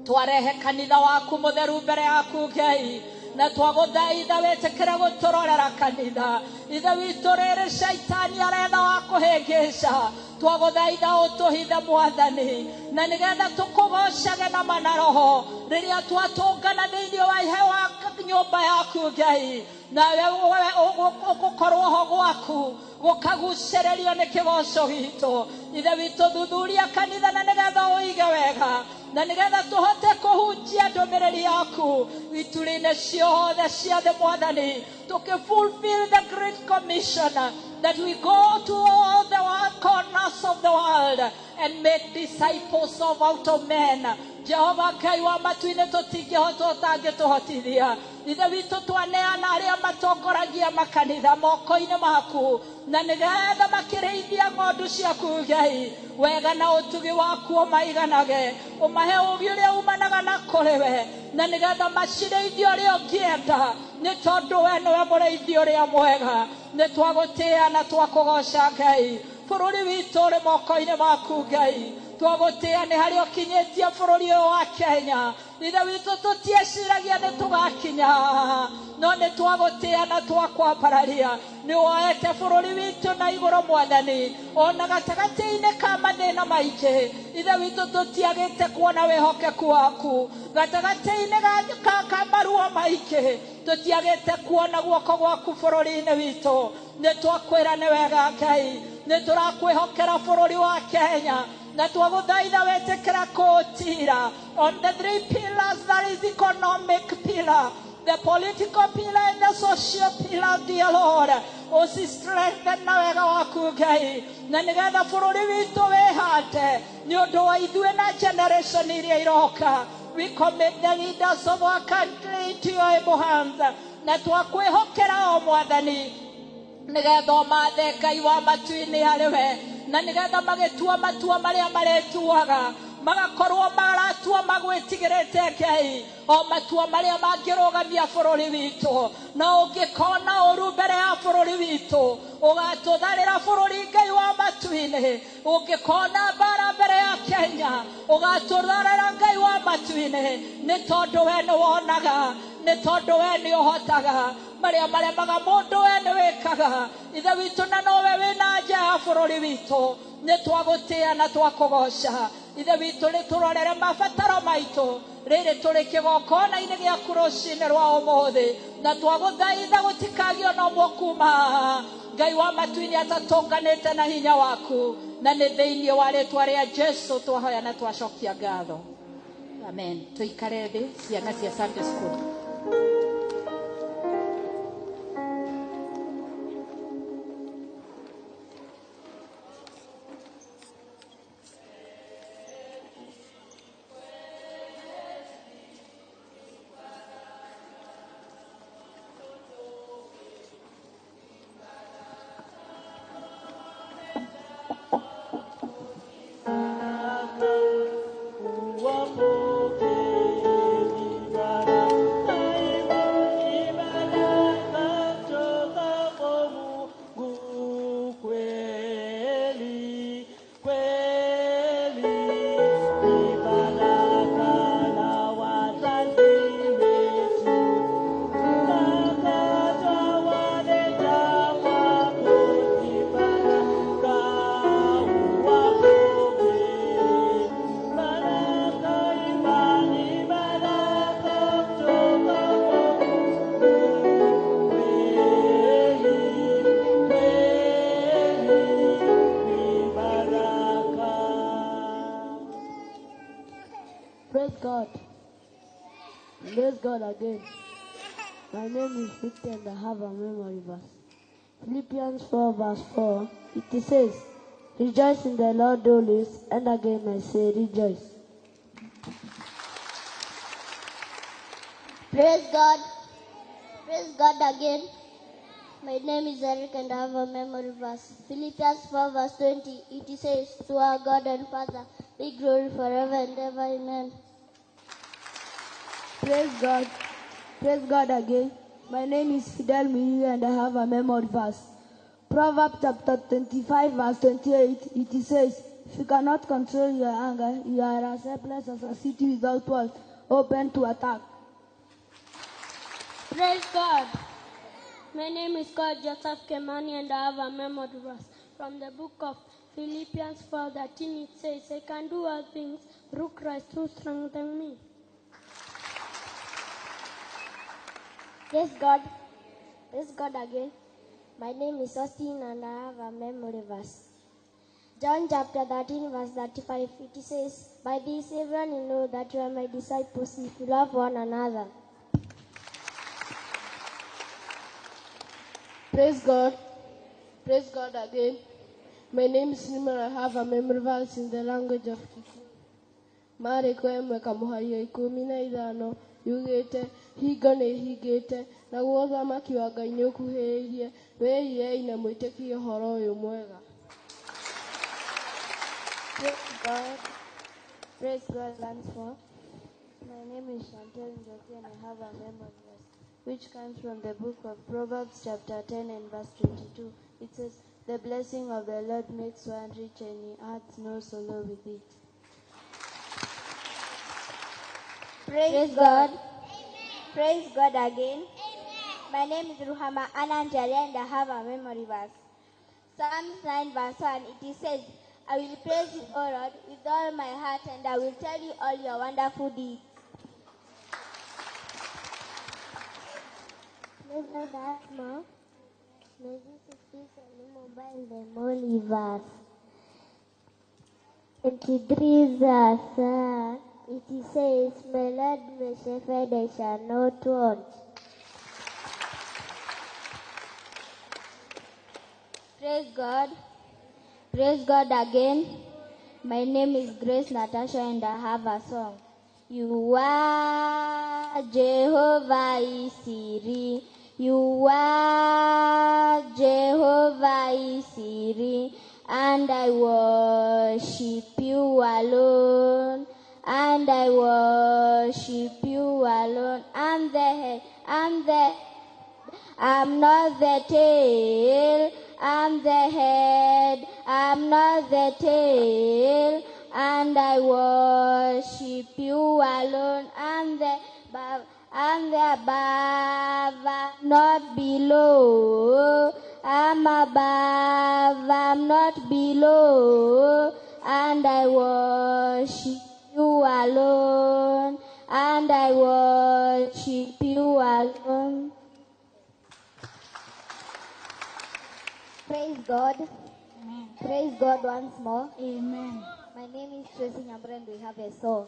Twarehe kanitha waku mũtheru mbere yaku Ngai, na twagũthaitha wĩtĩkĩre gũtũrorera kanitha. Ithe witũ rĩrĩ caitani aretha wa kũhĩngĩca, twagũthaitha ũtũhithe Mwathani, na nĩgetha tũkũgocage na ma na roho rĩrĩa twatũngana thĩinĩ wa hewa nyũmba yaku Ngai, nawe ũgũkorwo ho gwaku gũkagucĩrĩrio nĩ kĩgoco gitũ. Ithe witũ thuthuria kanitha na nĩgetha ũige wega, na nĩgetha tũhote kũhunjia ndũmĩrĩri yaku ituri-inĩ ciothe cia thĩ Mwathani, tũkĩ fulfill the great commission that we go to all the corners of the world and make disciples of out of men. Jehova Ngai wa matu-inĩ tũtingĩhota ũtangĩtũhotithia. Ithe witũ twaneana arĩa matongoragia makanitha moko-inĩ maku, na nĩgetha makĩrĩithia ng'ondu ciaku Ngai, wega na ũtugi waku ũmaiganage, ũmahe ũũgĩ ũrĩa umanaga na kũrĩ we, na nĩgetha macirĩithie ũrĩa ũngĩenda, nĩ tondũ we nĩwe mũrĩithi ũrĩa mwega. Nĩ twagũtĩĩa na twakũgoca Ngai. Bũrũri witũ ũrĩ moko-inĩ maku Ngai, twagũtĩĩa nĩ harĩa ũkinyĩtie bũrũri ũyũ wa Kenya. Ithe witũ tũtieciragia nĩ tũgakinya haha, no nĩ twagũtĩĩa na twakwambararia. Nĩ woete bũrũri witũ na igũrũ Mwathani, ona gatagatĩ-inĩ ka mathĩna maingĩ. Ithe witũ tũtiagĩte kuona wĩhokeku waku gatagatĩ-inĩ ka maruo maingĩ, tũtiagĩte kuona guoko gwaku bũrũri-inĩ witũ. Nĩ twakwĩra nĩ wega Ngai, nĩ tũrakwĩhokera bũrũri wa Kenya, na twagũthaitha wĩtĩkĩra kũũtira on the three pillars, that is economic pillar, the political pillar and the social pillar, dear Lord. Ũci strengthen na wega waku Ngai, na nĩgetha bũrũri witũ wĩhande nĩ ũndũ wa ithuĩ na generation iria iroka. We commit the leaders of our country to your able hands, na twakwĩhokera o Mwathani, nĩgetha ũmathe Ngai wa matu-inĩ arĩ we, na nĩgetha magĩtua matua marĩa marĩtuaga magakorwo maratua magwĩtigĩrĩte Ngai, o matua marĩa mangĩrũgamia bũrũri witũ. Na ũngĩkona ũru mbere ya bũrũri witũ, ũgatũtharĩra bũrũri Ngai wa matu-inĩ. Ũngĩkona mbara mbere ya Kenya, ũgatũtharĩra Ngai wa matu-inĩ, nĩ tondũ we nĩ wonaga, nĩ tondũ we nĩ ũhotaga marĩa maremaga mũndũ, we nĩ wĩkaga. Ithe witũ na nowe wĩna nja ya bũrũri witũ, nĩ twagũtĩĩa na twakũgoca. Ithe witũ nĩ tũrorere mabataro maitũ rĩrĩ tũrĩ kĩgongona-inĩ gĩaku rũcinĩ rwa ũmũthĩ, na twagũthaitha gũtikagĩo na ũmwe kuma haha Ngai wa matu-inĩ atatũnganĩte na hinya waku, na nĩ thĩinĩ wa rĩtwa rĩa Jesu twahoya na twacokia ngatho. Amen. Tũikare thĩ ciana cia Sunday school. Uwapokee baraka. God. Praise God again. My name is Victor and I have a memory verse. Philippians 4 verse 4, it says, Rejoice in the Lord always, and again I say rejoice. Praise God. Praise God again. My name is Eric and I have a memory verse. Philippians 4 verse 20, it says, To our God and Father, be glory forever and ever. Amen. Praise God. Praise God again. My name is Fidel Miri and I have a memory verse. Proverbs chapter 25 verse 28, it says, If you cannot control your anger, you are as helpless as a city without walls, open to attack. Praise God. My name is called Joseph Kemani and I have a memory verse. From the book of Philippians 4:13, it says, I can do all things through Christ who strengthens me. Praise God. Praise God again. My name is Austin and I have a memory verse. John chapter 13 verse 35, it says, By this everyone will know that you are my disciples if you love one another. Praise God. Praise God again. My name is Nimar. I have a memory verse in the language of Kikuyu. Marĩko ĩmwe kamũhario ikũmi na ithano yugĩte hingo nĩ ĩhingĩte naguo ũthamaki wa Ngai nĩ ũkuhĩrĩirie wĩrirei na mwĩtĩkie ũhoro ũyũ mwega. Praise God. Praise God once more. My name is Chantel Njoki and I have a memory verse which comes from the book of Proverbs chapter 10 and verse 22. It says, The blessing of the Lord makes one rich and he adds no sorrow with it. Praise God. Praise God again. My name is Ruhama Ananjali and I have a memory verse. Psalms 9 verse 1, it says, I will praise you, O Lord, with all my heart and I will tell you all your wonderful deeds. Verse 23 verse, it says, My Lord, my shepherd, I shall not want. Praise God. Praise God again. My name is Grace Natasha and I have a song. You are Jehovah Isiri. You are Jehovah Isiri. And I worship you alone. And I worship you alone. I'm the head. I'm not the tail. I'm the head. I'm not the tail. And I worship you alone. I'm the above. I'm the above, I'm not below. I'm above, I'm not below. And I worship you alone. And I worship you alone. Praise God. Amen. Praise God once more. Amen. My name is Tracy Nyambura and we have a song.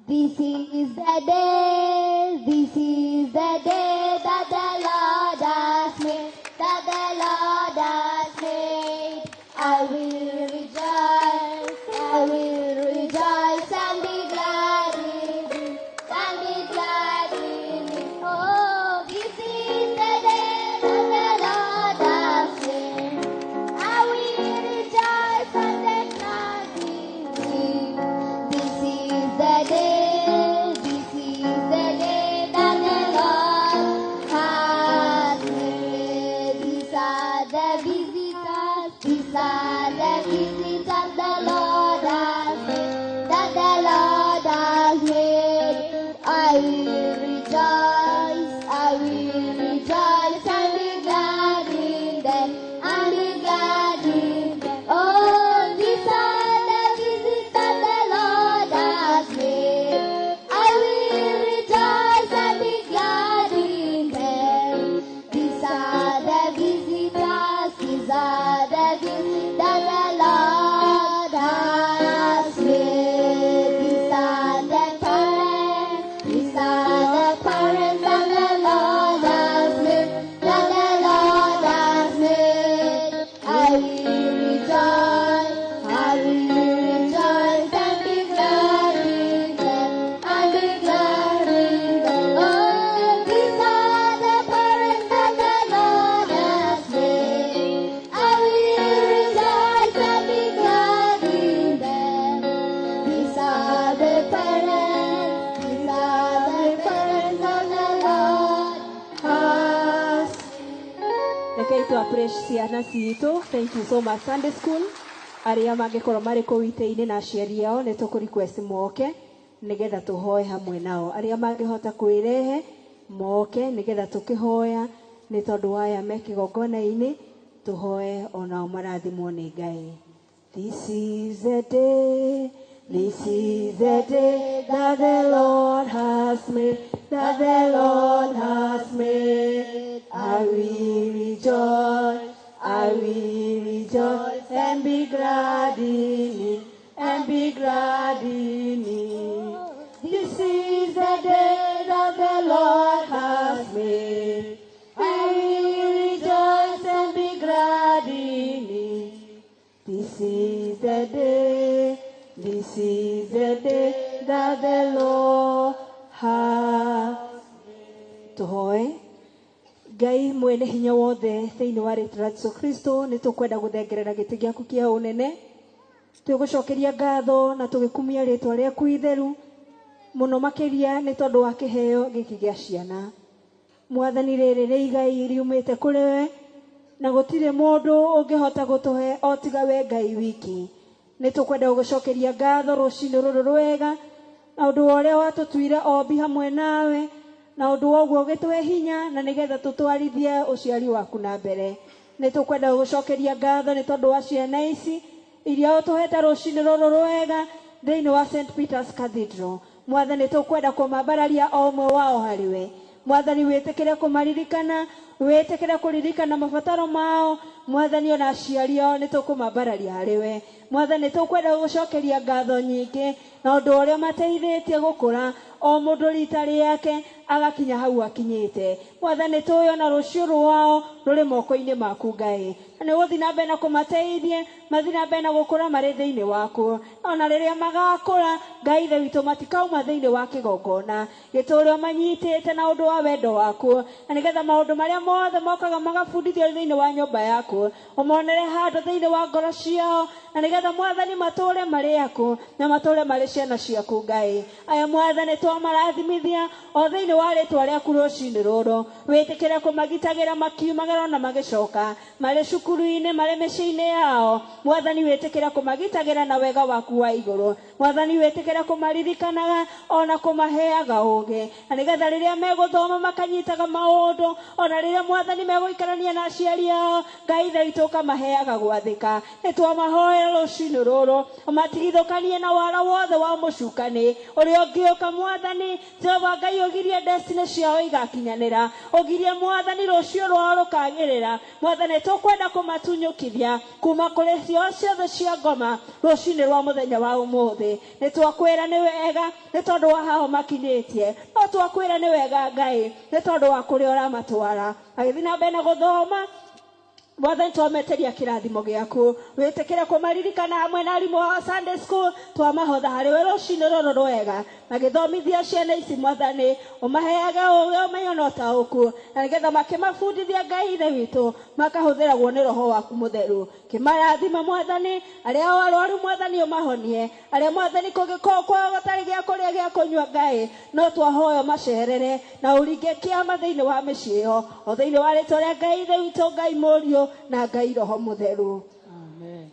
This is the day, this is the day that the Lord has made, that the Lord has made. I will rejoice and be glad in it, and be glad in it. Oh, this is the day that the Lord has made. I will rejoice and be glad in it. This is the day, this is the day that the Lord has made. These are the visitors, these are the visitors the Lord has made, that the Lord has made. I will rejoice and be glad in them, and be glad in them. Oh, these are the visitors the Lord has made. I will rejoice and be glad in them. These are the visitors, these are the visitors that the Lord Ciana citũ, thank you so much. Sunday school, arĩa mangĩkorwo marĩ kũu itĩ-inĩ na aciari ao, nĩ tũkũ request moke nĩgetha tũhoe hamwe nao. Arĩa mangĩhota kwĩrehe moke nĩgetha tũkĩhoya nĩ tondũ wa aya me kĩgongona-inĩ, tũhoe onao marathimwo nĩ Ngai. This is the day, this is the day that the Lord has made, that the Lord has made. I will rejoice, I will rejoice and be glad in it, and be glad in it. This is the day that the Lord has made. I will rejoice and be glad in it. This is the day, this is the day that the Lord has made. Tũhoe. Ngai mwene hinya wothe thĩinĩ wa rĩtwa rĩa Jesũ Kristo, nĩ tũkwenda gũthengerera gĩtĩ gĩaku kĩa ũnene, twĩgũcokeria ngatho na tũgĩkumia rĩtwa rĩaku itheru mũno makĩria nĩ tondũ wa kĩheo gĩkĩ gĩa ciana. Mwathani, rĩrĩ nĩ igai riumĩte kũrĩ we, na gũtirĩ mũndũ ũngĩhota gũtũhe o tiga we Ngai wiki. Nĩ tũkwenda gũgũcokeria ngatho rũcinĩ rũrũ rwega na ũndũ wa ũrĩa watũtuire ombi hamwe nawe, na ũndũ wa ũguo ũgĩtũhe hinya na nĩgetha tũtwarithie ũciari waku na mbere. Nĩ tũkwenda gũgũcokeria ngatho nĩ tondũ wa ciana ici iria ũtũhete rũcinĩ rũrũ rwega thĩinĩ wa St. Peter's Cathedral. Mwathani, tũkwenda kũmambararia o ũmwe wao harĩ we. Mwathani, wĩtĩkĩre kũmaririkana, wĩtĩkĩre kũririkana mabataro mao. Mwathani, ona aciari ao nĩ tũkũmambararia harĩ we. Mwathani, tũkwenda gũgũcokeria ngatho nyingĩ na ũndũ ũrĩa mateithĩtie gũkũra o mũndũ rita rĩake agakinya hau akinyĩte. Mwathani, tũĩ ona rũciũ rwao rũrĩ moko-inĩ maku Ngai, na nĩ ũgũthiĩ na mbere na kũmateithie mathiĩ na mbere na gũkũra marĩ thĩinĩ waku. Ona rĩrĩa magakũra, Ngai Ithe witũ, matikauma thĩinĩ wa kĩgongona gĩtũũre ũmanyitĩte na ũndũ wa wendo waku, na nĩgetha maũndũ marĩa mothe mokaga magabundithio thĩinĩ wa nyũmba yaku ũmonere handũ thĩinĩ wa ngoro ciao, na nĩgetha Mwathani matũũre marĩ aku na matũũre marĩ ciana ciaku Ngai. Aya Mwathani, twamarathimithia o thĩinĩ wa rĩtwa rĩaku rũcinĩ rũrũ, wĩtĩkĩre kũmagitagĩra makiumagara na magĩcoka, marĩ cukuru-inĩ, marĩ mĩciĩ-inĩ yao. Mwathani, wĩtĩkĩre kũmagitagĩra na wega waku wa igũrũ. Mwathani, wĩtĩkĩre kũmaririkanaga ona kũmaheaga ũũgĩ, na nĩgetha rĩrĩa megũthoma makanyitaga maũndũ, ona rĩrĩa Mwathani megũikarania na aciari ao, Ngai Ithe witũ ũkamaheaga gwathĩka. Nĩ twamahoera rũcinĩ rũrũ ũmatigithũkanie na wara wothe wa mũcukani ũrĩa ũngĩũka. Mwathani Jehova Ngai, ũgirie destiny ciao igakinyanĩra, ũgirie Mwathani rũciũ rwao rũkagĩrĩra. Mwathani, tũkwenda kũmatunyũkithia kuma kũrĩ cio ciothe cia ngoma rũcinĩ rwa mũthenya wa ũmũthĩ. Nĩ twakwĩra nĩ wega nĩ tondũ wa haho makinyĩtie, no twakwĩra nĩ wega Ngai nĩ tondũ wa kũrĩa ũramatwara magĩthiĩ na mbere na gũthoma. Mwathani, twameteria kĩrathimo gĩaku, wĩtĩkĩre kũmaririkana hamwe na arimũ a Sunday school. Twamahotha harĩ we rũcinĩ rũrũ rwega magĩthomithia ciana ici. Mwathani, ũmaheage ũũgĩ, ũmenyo na ũtaũku, na nĩgetha makĩmabundithia, Ngai Ithe witũ, makahũthĩragwo nĩ Roho waku Mũtheru. Kĩmarathima Mwathani, arĩa arwaru Mwathani ũmahonie, arĩa Mwathani kũngĩkorwo kwao gũtarĩ gĩa kũrĩa gĩa kũnyua, Ngai no twahoya macerere na ũringe kĩama thĩinĩ wa mĩciĩ ĩyo, o thĩinĩ wa rĩtwa rĩa Ngai Ithe witũ, Ngai Mũriũ na Ngai Roho Mũtheru.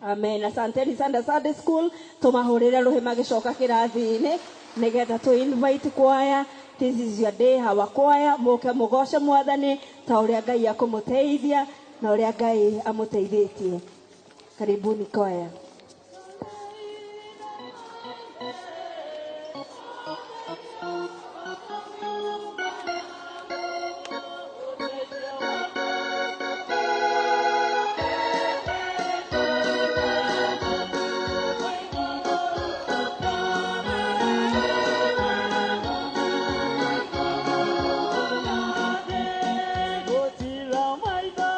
Amen. Asanteni sana Sunday school, tũmahũrĩre rũhĩ magĩcoka kĩrathi-inĩ nĩgetha tũ invite choir. This is your day, our choir, mũke mũgoce Mwathani ta ũrĩa Ngai akũmũteithia na ũrĩa Ngai amũteithĩtie. Karibuni choir. Gũtira maitho.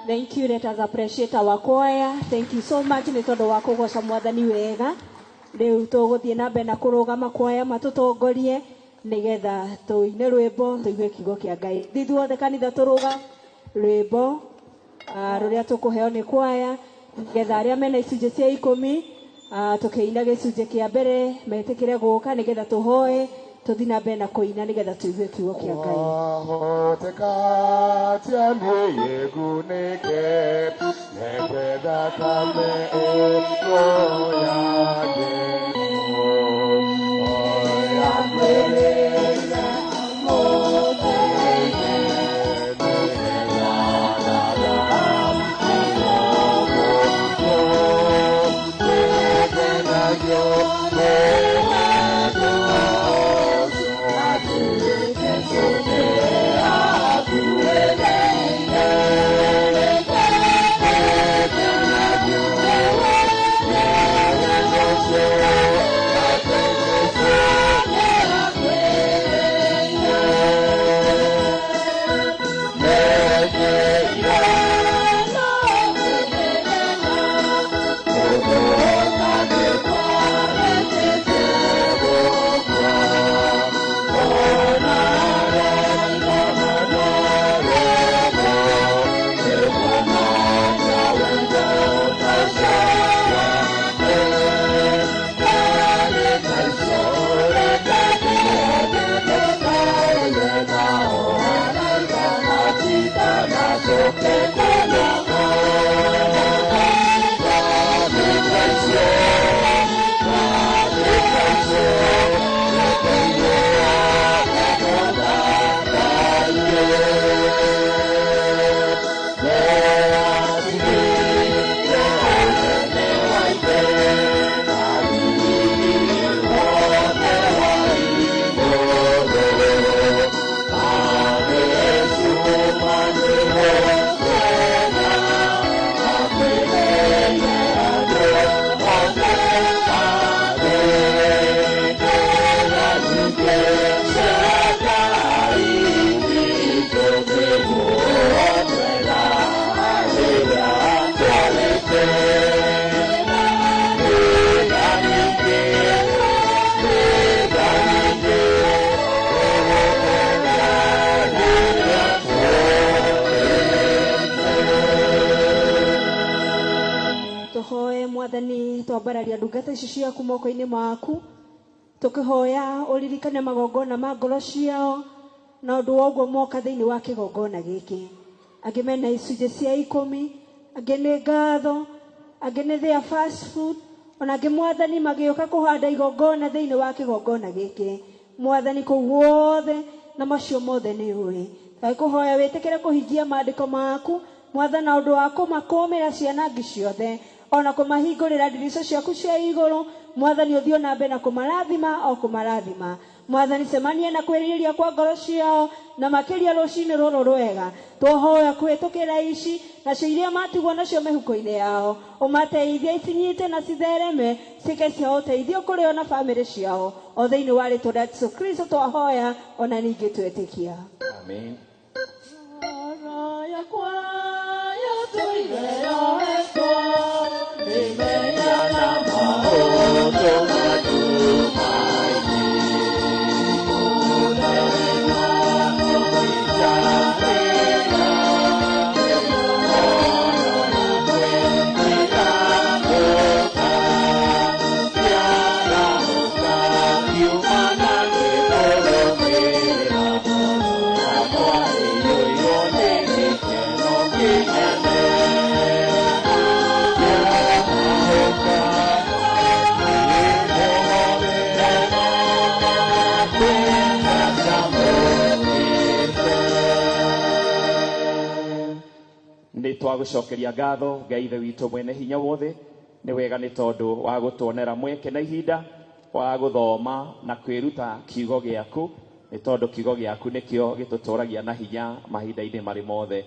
Thank you. Let us appreciate our choir. Thank you so much. Nĩ tondũ wa kũgoca mwathani wega. Rĩu tũgũthiĩ na mbere na kũrũgama kwaya matũtongorie nĩgetha tũine rwĩmbo tũigue kiugo kĩa Ngai. Ithuothe kanitha tũrũga rwĩmbo rũrĩa tũkũheo nĩ kwaya nĩgetha arĩa mena icunjĩ cia 10 tũkĩina gĩcunjĩ kĩa mbere metĩkĩre gũka nĩgetha tũhoe tũthiĩ na mbere na kũina nĩgetha tũigue kiugo kĩa Ngai. Twambararia ndungata ici ciaku moko-inĩ maku tũkĩhoya ũririkane magongona ma ngoro ciao na ũndũ wa ũguo moka thĩinĩ wa kĩgongona gĩkĩ. Angĩ mena icunjĩ cia 10, angĩ nĩ ngatho, angĩ nĩ their fast food, ona angĩ mwathani magĩũka kũhanda igongona thĩinĩ wa kĩgongona gĩkĩ. Mwathani kũu guothe na macio mothe nĩ ũĩ. Tũkũhoya wĩtĩkĩre kũhingia maandĩko maku mwathani na ũndũ wa kũmakũmĩra ciana ngĩ ciothe ona kũmahingũrĩra ndirica ciaku cia igũrũ. Mwathani ũthiĩ na mbere na kũmarathima o kũmarathima. Mwathani cemania na kwĩrirĩria kwa ngoro ciao na makĩria rũcinĩ rũrũ rwega. Twahoya kũhĩtũkĩra ici nacio iria matigwo nacio mĩhuko-inĩ yao, ũmateithie icinyite na cithereme ciĩke cia ũteithio kũrĩ o na bamĩrĩ ciao, o thĩinĩ wa rĩtwa rĩa Jesũ Kristo twahoya ona ningĩ twetĩkia. Amen. Twagũcokeria ngatho Ngai Ithe witũ mwene hinya wothe, nĩ wega nĩ tondũ wa gũtuonera mweke na ihinda wa gũthoma na kwĩruta kiugo gĩaku, nĩ tondũ kiugo gĩaku nĩkĩo gĩtũtũragia na hinya mahinda-inĩ marĩ mothe.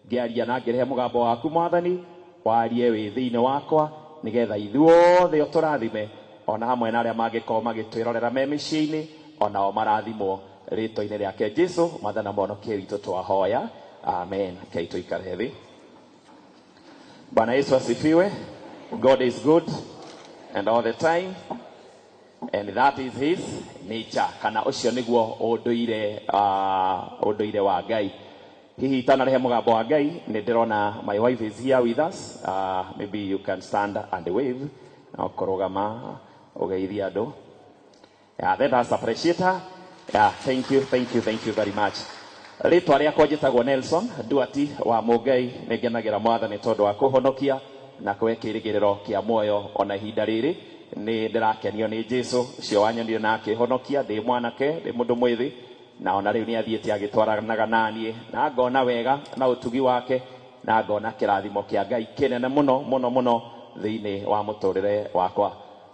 Ngĩaria na ngĩrehe mũgambo waku Mwathani, warie wĩ thĩinĩ wakwa, nĩgetha ithuothe ũtũrathime, ona hamwe na arĩa mangĩkorwo magĩtwĩrorera me mĩciĩ-inĩ, onao marathimwo rĩtwa-inĩ rĩake Jesũ Mwathani na Mũhonokia witũ twahoya. Amen. Kei tũikare thĩ. Bwana Yesu asifiwe. God is good and all the time, and that is his nature. Kana ũcio nĩguo ũndũire wa Ngai. Hihi itanarehe mũgambo wa Ngai, nĩ ndĩrona my wife is here with us. Maybe you can stand and wave. Na ũkũrũgama ũgeithie andũ. Yeah, let us appreciate her. Yeah, thank you, thank you, thank you very much. Rĩtwa rĩakwa njĩtagwo Nelson Duati wa Mũngai. Nĩ ngenagĩra Mwathani tondũ wa kũhonokia na kũhe kĩĩrĩgĩrĩro kĩa muoyo ona ihinda rĩrĩ. Nĩ ndĩrakenio nĩ Jesũ ũcio wanyonire na akĩhonokia ndĩ mwanake, ndĩ mũndũ mwĩthĩ, na ona rĩu nĩ athiĩte agĩtwaranaga naniĩ, na ngona wega na ũtugi wake, na ngona kĩrathimo kĩa Ngai kĩnene mũno mũno mũno thĩinĩ wa mũtũrĩre wakwa.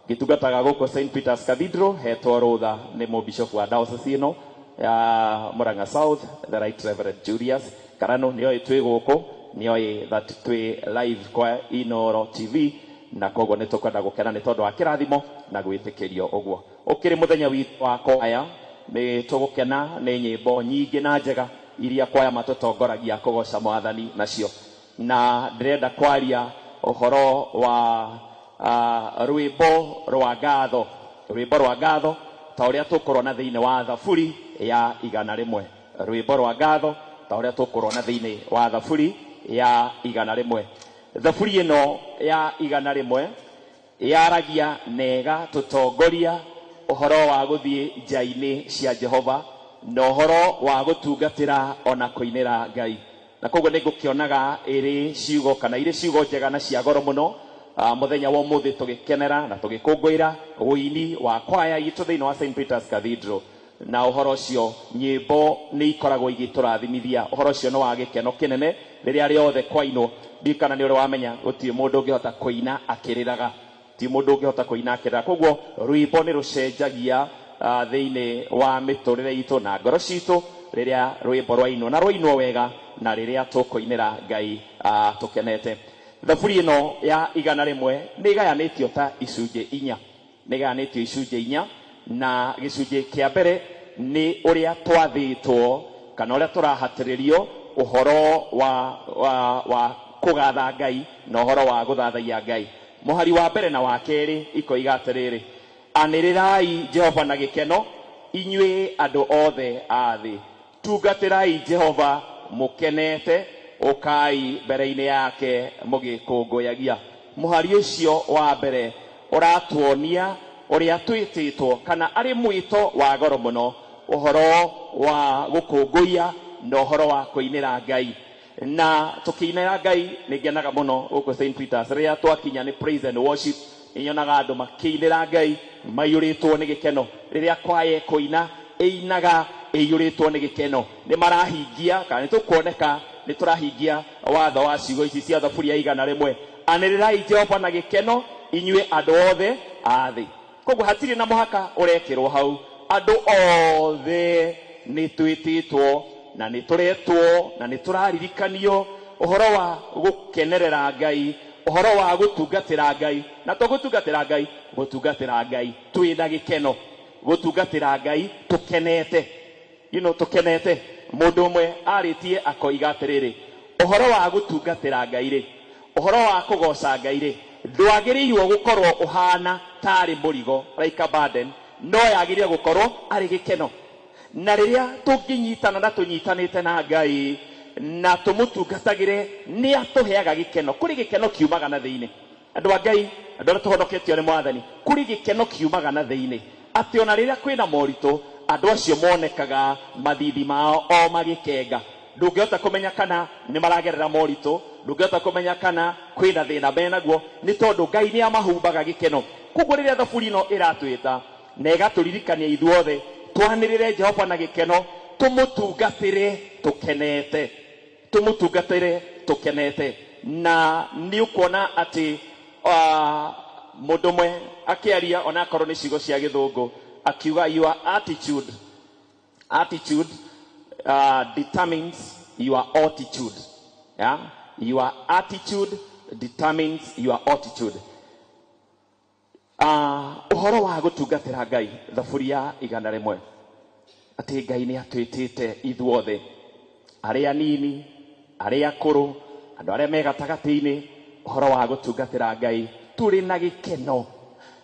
Ngĩtungataga gũkũ St Peter's Cathedral, hetwo rũtha nĩ mũbishopu wa diocese ĩno ya Murang'a South, the Right Reverend Julius Karano. Nĩoĩ twĩ gũkũ, nĩoĩ that twĩ live kwa Inooro TV, na koguo nĩ tũkwenda gũkena nĩ tondũ wa kĩrathimo na gwĩtĩkĩrio ũguo. Ũkĩrĩ mũthenya witũ wa kwaya, nĩ tũgũkena nĩ nyĩmbo nyingĩ na njega iria kwaya matũtongoragia kũgoca Mwathani nacio. Na ndĩrenda kwaria ũhoro wa rwĩmbo rwa ngatho, rwĩmbo rwa ngatho ta ũrĩa tũkũrona thĩinĩ wa Thaburi ya 101. Rwĩmbo rwa ngatho ta ũrĩa tũkũrona thĩinĩ wa Thaburi ya 101. Thaburi ĩno ya 101 yaragia nega tũtongoria ũhoro wa gũthiĩ nja-inĩ cia Jehova na ũhoro wa gũtungatĩra ona kũinĩra Ngai. Na koguo nĩ ngũkĩonaga ĩrĩ ciugo kana irĩ ciugo njega na cia goro mũno. Mũthenya wa ũmũthĩ tũgĩkenera na tũgĩkũngũĩra ũini wa kwaya itũ thĩinĩ wa St Peter's Cathedral. Na ũhoro ũcio nyĩmbo nĩ ikoragwo igĩtũrathimithia. Ũhoro ũcio nĩ wa gĩkeno kĩnene rĩrĩa rĩothe kwainwo. Ndiũĩ kana nĩ ũrĩ wamenya gũtirĩ mũndũ ũngĩhota kũina akĩrĩraga, ti mũndũ ũngĩhota kũina akĩrĩraga. Koguo rwĩmbo nĩ rũcenjagia thĩinĩ wa mĩtũrĩre itũ na ngoro citũ rĩrĩa rwĩmbo rwainwo na rwainwo wega na rĩrĩa tũkũinĩra Ngai tũkenete. Thaburi ĩno ya 101 nĩ ĩgayanĩtio ta icunjĩ inya, nĩ ĩgayanĩtio icunjĩ inya, na gĩcunjĩ kĩa mbere nĩ ũrĩa twathĩtwo kana ũrĩa tũrahatĩrĩrio ũhoro wa kũgatha Ngai na ũhoro wa gũthathaiya Ngai. Mũhari wa mbere na wa kerĩ ikoiga atĩrĩrĩ, anĩrĩrai Jehova na gĩkeno inyuĩ andũ othe a thĩ, tungatĩrai Jehova mũkenete, ũkai mbere-inĩ yake mũgĩkũngũyagia. Mũhari ũcio wa mbere ũratuonia ũrĩa twĩtĩtwo kana arĩ mwĩto wa goro mũno, ũhoro wa gũkũngũiya na ũhoro wa kũinĩra Ngai. Na tũkĩinĩra Ngai nĩ ngenaga mũno gũkũ St Peters rĩrĩa twakinya nĩ praise and worship, nĩ nyonaga andũ makĩinĩra Ngai maiyũrĩtwo nĩ gĩkeno. Rĩrĩa kwaya ĩkũina ĩinaga ĩiyũrĩtwo nĩ gĩkeno, nĩ marahingia kana nĩ tũkuoneka nĩ tũrahingia watho wa ciugo ici cia Thaburi ya 101, anĩrĩrai Jehova na gĩkeno inyuĩ andũ othe a thĩ. Koguo hatirĩ na mũhaka ũrekĩrwo hau, Andũ othe nĩ twĩtĩtwo na nĩ tũretwo na nĩ tũraririkanio ũhoro wa gũkenerera Ngai, ũhoro wa gũtungatĩra Ngai, na to gũtungatĩra Ngai, gũtungatĩra Ngai twĩna gĩkeno, gũtungatĩra Ngai tũkenete, tũkenete. Mũndũ ũmwe arĩtie akoiga atĩrĩrĩ, ũhoro wa gũtungatĩra Ngai rĩ, ũhoro wa kũgoca Ngai rĩ, ndwagĩrĩirwo gũkorwo ũhana tarĩ mũrigo, like a burden, no yagĩrĩire gũkorwo arĩ gĩkeno. Na rĩrĩa tũngĩnyitana na tũnyitanĩte na Ngai na tũmũtungatagĩre, nĩ atũheaga gĩkeno. Kũrĩ gĩkeno kiumaga na thĩinĩ. Andũ a Ngai, andũ arĩa tũhonoketio nĩ Mwathani, kũrĩ gĩkeno kiumaga na thĩinĩ, atĩ ona rĩrĩa kwĩna moritũ, andũ acio monekaga mathithi mao o magĩkenga. Ndũngĩhota kũmenya kana nĩ maragerera moritũ, ndũngĩhota kũmenya kana kwĩna thĩna menaguo, nĩ tondũ Ngai nĩ amahumbaga gĩkeno. Koguo rĩrĩa thaburi ĩno ĩratwĩta na ĩgatũririkania ithuothe twanĩrĩre Jehova na gĩkeno, tũmũtungatĩre tũkenete, tũmũtungatĩre tũkenete. Na nĩ ũkuona atĩ mũndũ ũmwe akĩaria onakorwo nĩ ciugo cia gĩthũngũ, akiuga your attitude determines your altitude. Yeah? Your attitude determines your altitude. Ũhoro wa gũtungatĩra Ngai, thaburi ya 101, atĩ Ngai nĩ atwĩtĩte ithuothe, arĩa anini, arĩa akũrũ, andũ arĩa me gatagatĩ-inĩ, ũhoro wa gũtungatĩra Ngai tũrĩ na gĩkeno.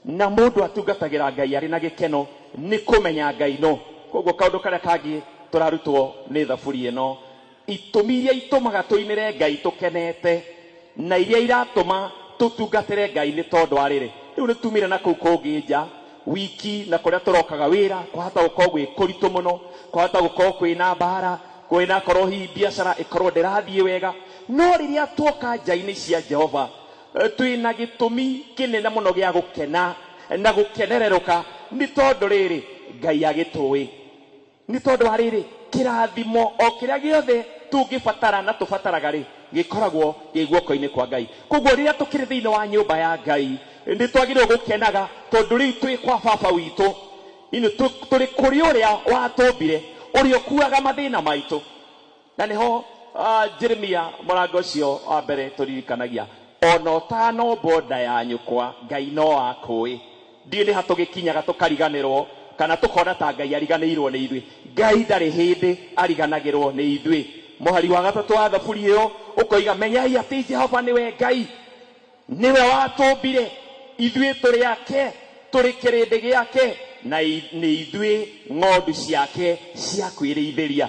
Na mũndũ atungatagĩra Ngai arĩ na gĩkeno nĩ kũmenya Ngai no. Koguo kaũndũ karĩa kangĩ tũrarutwo nĩ thaburi ĩno, itũmi iria itũmaga tũinĩre Ngai tũkenete na iria iratũma tũtungatĩre Ngai nĩ tondũ wa rĩrĩ, rĩu nĩ tumire na kũu kũngĩ nja wiki na kũrĩa tũrokaga wĩra, kwahota gũkorwo gwĩ kũritũ mũno, kwahota gũkorwo kwĩna mbara, kwĩna korwo hihi biacara ĩkorwo ndĩrathiĩ wega, no rĩrĩa tuoka nja-inĩ cia Jehova twĩna gĩtũmi kĩnene mũno gĩa gũkena na gũkenererũka, nĩ tondũ rĩrĩ Ngai agĩtũĩ, nĩ tondũ wa rĩrĩ kĩrathimo o kĩrĩa gĩothe tũngĩbatara na tũbataraga rĩ, gĩkoragwo gĩ guoko-inĩ kwa Ngai. Koguo rĩrĩa tũkĩrĩ thĩinĩ wa nyũmba ya Ngai nĩ twagĩrĩirwo gũkenaga, tondũ rĩu twĩ kwa baba witũ, tũrĩ kũrĩ ũrĩa watũmbire, ũrĩa ũkuaga mathĩna maitũ. Na nĩho Jeremia mũrango ũcio wa mbere tũririkanagia, ona ũtanombwo nda ya nyũkwa Ngai no akũĩ. Ndiũĩ nĩ ha tũgĩkinyaga tũkariganĩrwo kana tũkona ta Ngai ariganĩirwo nĩ ithuĩ. Ngai ndarĩ hĩndĩ ariganagĩrwo nĩ ithuĩ. Mũhari wa 3 wa thaburi ĩyo ũkoiga, menyai atĩ Jehova nĩwe Ngai, nĩwe watũmbire, ithuĩ tũrĩ ake, tũrĩ kĩrĩndĩ gĩake, na nĩ ithuĩ ng'ondu ciake cia kwĩrĩithĩria.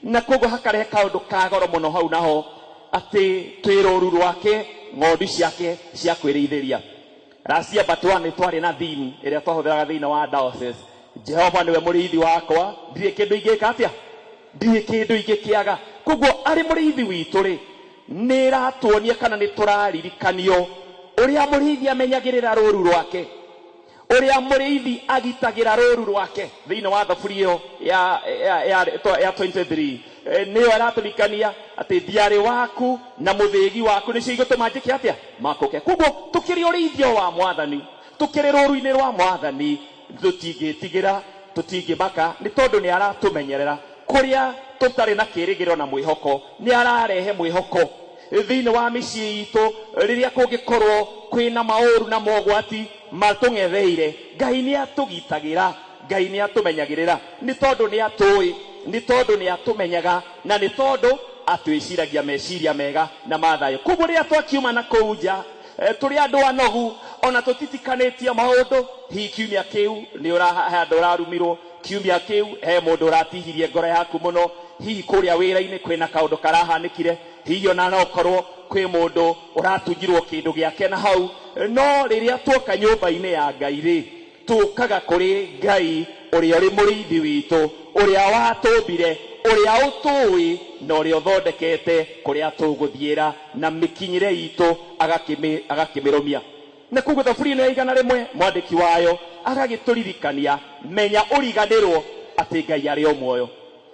Na koguo hakarehe kaũndũ ka goro mũno hau naho, atĩ twĩ rũũru rwake, ng'ondu ciake cia kwĩrĩithĩria. Last year but one nĩ twarĩ na theme ĩrĩa twahũthĩraga thĩinĩ wa diocese, Jehova nĩwe mũrĩithi wakwa, ndirĩ kĩndũ ingĩka atĩa, ndirĩ kĩndũ ingĩkĩaga. Koguo arĩ mũrĩithi witũ rĩ, nĩ ĩratuonia kana nĩ tũraririkanio ũrĩa mũrĩithi amenyagĩrĩra rũũru rwake, ũrĩa mũrĩithi agitagĩra rũũru rwake. Thĩinĩ wa thaburi ĩyo ya 23 nĩyo ĩratũririkania atĩ thiarĩ waku na mũthĩgi waku nĩcio igũtũma njĩke atĩa, makũke. Koguo tũkĩrĩ ũrĩithio wa Mwathani, tũkĩrĩ rũũru-inĩ rwa Mwathani, tũtingĩtigĩra, tũtingĩmaka, nĩ tondũ nĩ aratũmenyerera. Kũrĩa tũtarĩ na kĩĩrĩgĩrĩro na mwĩhoko, nĩ ararehe mwĩhoko thĩinĩ wa mĩciĩ itũ. Rĩrĩa kũngĩkorwo kwĩna maũru na mogwati matũng'etheire, Ngai nĩ atũgitagĩra, Ngai nĩ atũmenyagĩrĩra, nĩ tondũ nĩ atũĩ, nĩ tondũ nĩ atũmenyaga, na nĩ tondũ atwĩciragia meciria mega na ma thayũ. Koguo rĩrĩa twakiuma na kũu nja, tũrĩ andũ anogu, ona tũtitikanĩtie maũndũ, hihi kiumia kĩu nĩ handũ ũrarumirwo, kiumia kĩu he mũndũ ũratihirie ngoro yaku mũno, hihi kũrĩa wĩra-inĩ kwĩna kaũndũ karahanĩkire, hihi ona no ũkorwo kwĩ mũndũ ũratunjirwo kĩndũ gĩake na hau. No rĩrĩa tuoka nyũmba-inĩ ya Ngai rĩ, tũkaga kũrĩ Ngai ũrĩa ũrĩ mũrĩithi witũ, ũrĩa watũmbire, ũrĩa ũtũĩ, na ũrĩa ũthondekete kũrĩa tũgũthiĩra, na mĩkinyĩre itũ agakĩmĩrũmia. Na koguo thaburi ĩno ya 101 mwandĩki wayo agagĩtũririkania, menya ũriganĩrwo atĩ Ngai arĩ o muoyo,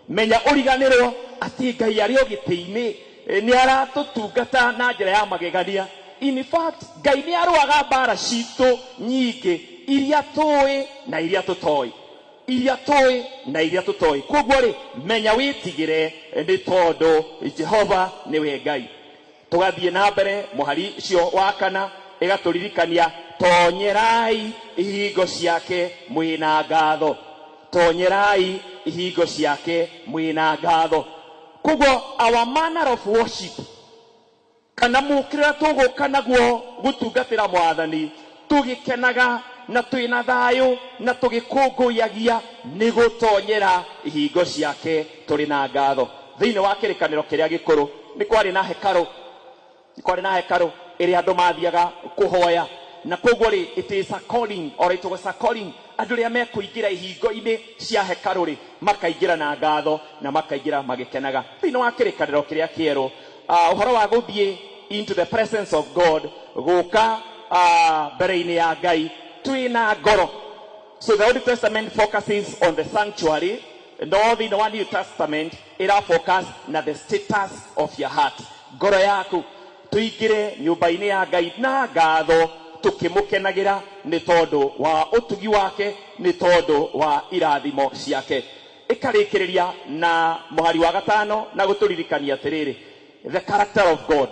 menya ũriganĩrwo atĩ Ngai arĩ o gĩtĩ-inĩ, nĩ aratũtungata na njĩra ya magegania. In fact, Ngai nĩ arũaga mbara citũ nyingĩ, iria tũĩ na iria tũtoĩ, Iria tũĩ na iria tũtoĩ. Koguo rĩ, menya wĩtigĩre nĩ tondũ Jehova nĩwe Ngai. Tũgathiĩ na mbere mũhari ũcio wa kana ĩgatũririkania tonyerai ihingo ciake mwĩna ngatho. Tonyerai ihingo ciake mwĩna ngatho. Koguo our manner of worship kana mũkĩrĩra tũgũka naguo gũtungatĩra mwathani tũgĩkenaga na twĩna thayũ na tũgĩkũngũyagia nĩ gũtonyera ihingo ciake tũrĩ na ngatho. Thĩinĩ wa kĩrĩkanĩro kĩrĩa gĩkũrũ nĩ kwarĩ na hekarũ, nĩ kwarĩ na hekarũ ĩrĩa andũ mathiaga kũhoya, na koguo rĩ, it is a calling or it was a calling. Andũ rĩa mekũingĩra ihingo-inĩ cia hekarũ rĩ, makaingĩra na ngatho na makaingĩra magĩkenaga. Thĩinĩ wa kĩrĩkanĩro kĩrĩa kĩerũ, ũhoro wa gũthiĩ into the presence of God, gũka mbere-inĩ ya Ngai twĩna ngoro. So the Old Testament focuses on the sanctuary, no thĩinĩ wa New Testament ĩra focus na the status of your heart. Ngoro yaku tũingĩre nyũmba-inĩ ya Ngai na ngatho tũkĩmũkenagĩra nĩ tondũ wa ũtugi wake, nĩ tondũ wa irathimo ciake. Ĩkarĩkĩrĩria na mũhari wa gatano na gũtũririkania atĩrĩrĩ, the character of God.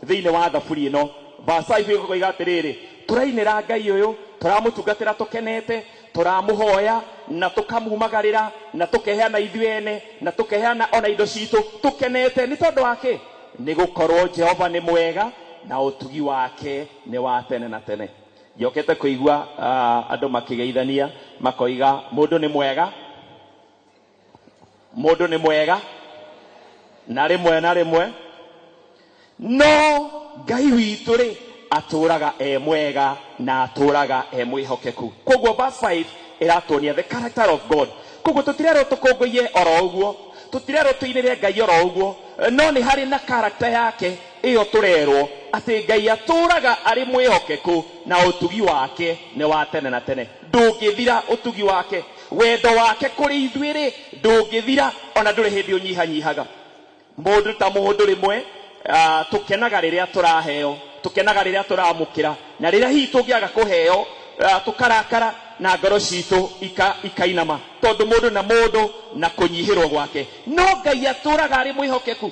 Thĩinĩ wa thaburi ĩno verse 5 ĩkoiga atĩrĩrĩ, tũrainĩra Ngai ũyũ, tũramũtungatĩra tũkenete, tũramũhoya na tũkamumagarĩra na tũkeheana ithuĩ ene na tũkeheana ona indo citũ tũkenete nĩ tondũ wake, nĩ gũkorwo Jehova nĩ mwega na ũtugi wake nĩ wa tene na tene. Njokete kũigua andũ makĩgeithania makoiga mũndũ nĩ mwega, mũndũ nĩ mwega na rĩmwe na rĩmwe, no Ngai witũ rĩ atũraga e mwega na atũraga e mwĩhokeku. Koguo verse 5 ĩratuonia the character of God. Koguo tũtirerwo tũkũngũiye oro ũguo, tũtirerwo tũinĩre Ngai oro ũguo, no nĩ harĩ na character yake ĩyo tũrerwo atĩ Ngai atũraga arĩ mwĩhokeku na ũtugi wake nĩ wa tene na tene. Ndũngĩthira ũtugi wake, wendo wake kũrĩ ithuĩ rĩ ndũngĩthira, ona ndũrĩ hĩndĩ ũnyihanyihaga. Mũndũ ta mũndũ rĩmwe tũkenaga rĩrĩa tũraheo, tũkenaga rĩrĩa tũramũkĩra, na rĩrĩa hihi tũngĩaga kũheo tũkarakara na ngoro citũ ikainama, tondũ mũndũ na mũndũ na kũnyihĩrwo gwake. No Ngai atũraga arĩ mwĩhokeku.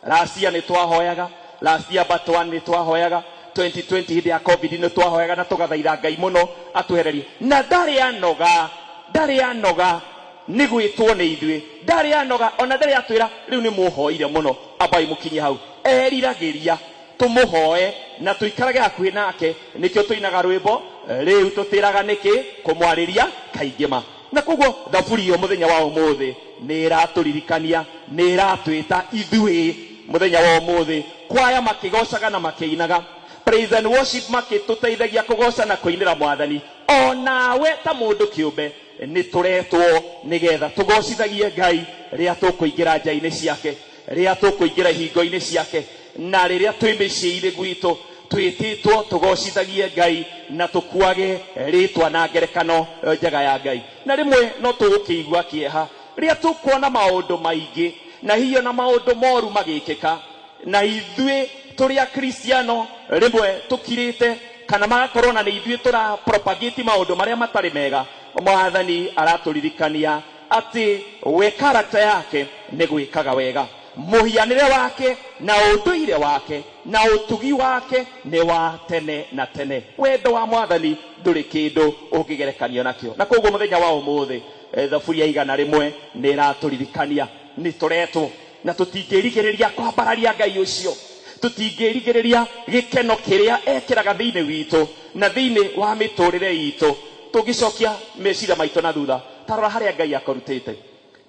Last year nĩ twahoyaga, last year but one nĩ twahoyaga, 2020 hĩndĩ ya COVID nĩ twahoyaga na tũgathaitha Ngai mũno atwehererie, na ndarĩ anoga, ndarĩ anoga nĩ gwĩtwo nĩ ithuĩ, ndarĩ anoga ona ndarĩ atwĩra rĩu nĩ mũhoire mũno, ambai mũkinye hau. Eriragĩria tũmũhoe na tũikarage hakuhĩ nake. Nĩkĩo tũinaga rwĩmbo rĩu tũtĩraga nĩkĩ kũmwarĩria kaingĩ ma. Na koguo thaburi ĩyo mũthenya wa ũmũthĩ nĩ ĩratũririkania, nĩ ĩratwĩta ithuĩ mũthenya wa ũmũthĩ. Kwaya makĩgocaga na makĩinaga, praise and worship makĩtũteithagia kũgoca na kũinĩra mwathani. Onawe ta mũndũ kĩũmbe nĩ tũretwo nĩgetha tũgocithagie Ngai rĩrĩa tũkũingĩra nja-inĩ ciake, rĩrĩa tũkũingĩra ihingo-inĩ ciake, na rĩrĩa twĩ mĩciĩ-inĩ gwitũ twĩtĩtwo tũgocithagie Ngai na tũkuage rĩtwa na ngerekano njega ya Ngai. Na rĩmwe no tũgũkĩigua kĩeha rĩrĩa tũkuona maũndũ maingĩ na hihi ona maũndũ moru magĩkĩka, na ithuĩ tũrĩ akristiano rĩmwe tũkirĩte kana magakorwo na nĩ ithuĩ tũra propagate maũndũ marĩa matarĩ mega. Mwathani aratũririkania atĩ we character yake nĩ gwĩkaga wega, mũhianĩre wake na ũndũire wake na ũtugi wake nĩ wa tene na tene. Wendo wa mwathani ndũrĩ kĩndũ ũngĩgerekanio nakĩo. Na koguo mũthenya wa ũmũthĩ thaburi ya 101 nĩ ĩratũririkania nĩ tũretwo na tũtingĩrigĩrĩria kwambararia Ngai ũcio, tũtingĩrigĩrĩria gĩkeno kĩrĩa ekĩraga thĩinĩ witũ na thĩinĩ wa mĩtũrĩre itũ. Tũngĩcokia meciria maitũ na thutha, tarora harĩa Ngai akũrutĩte,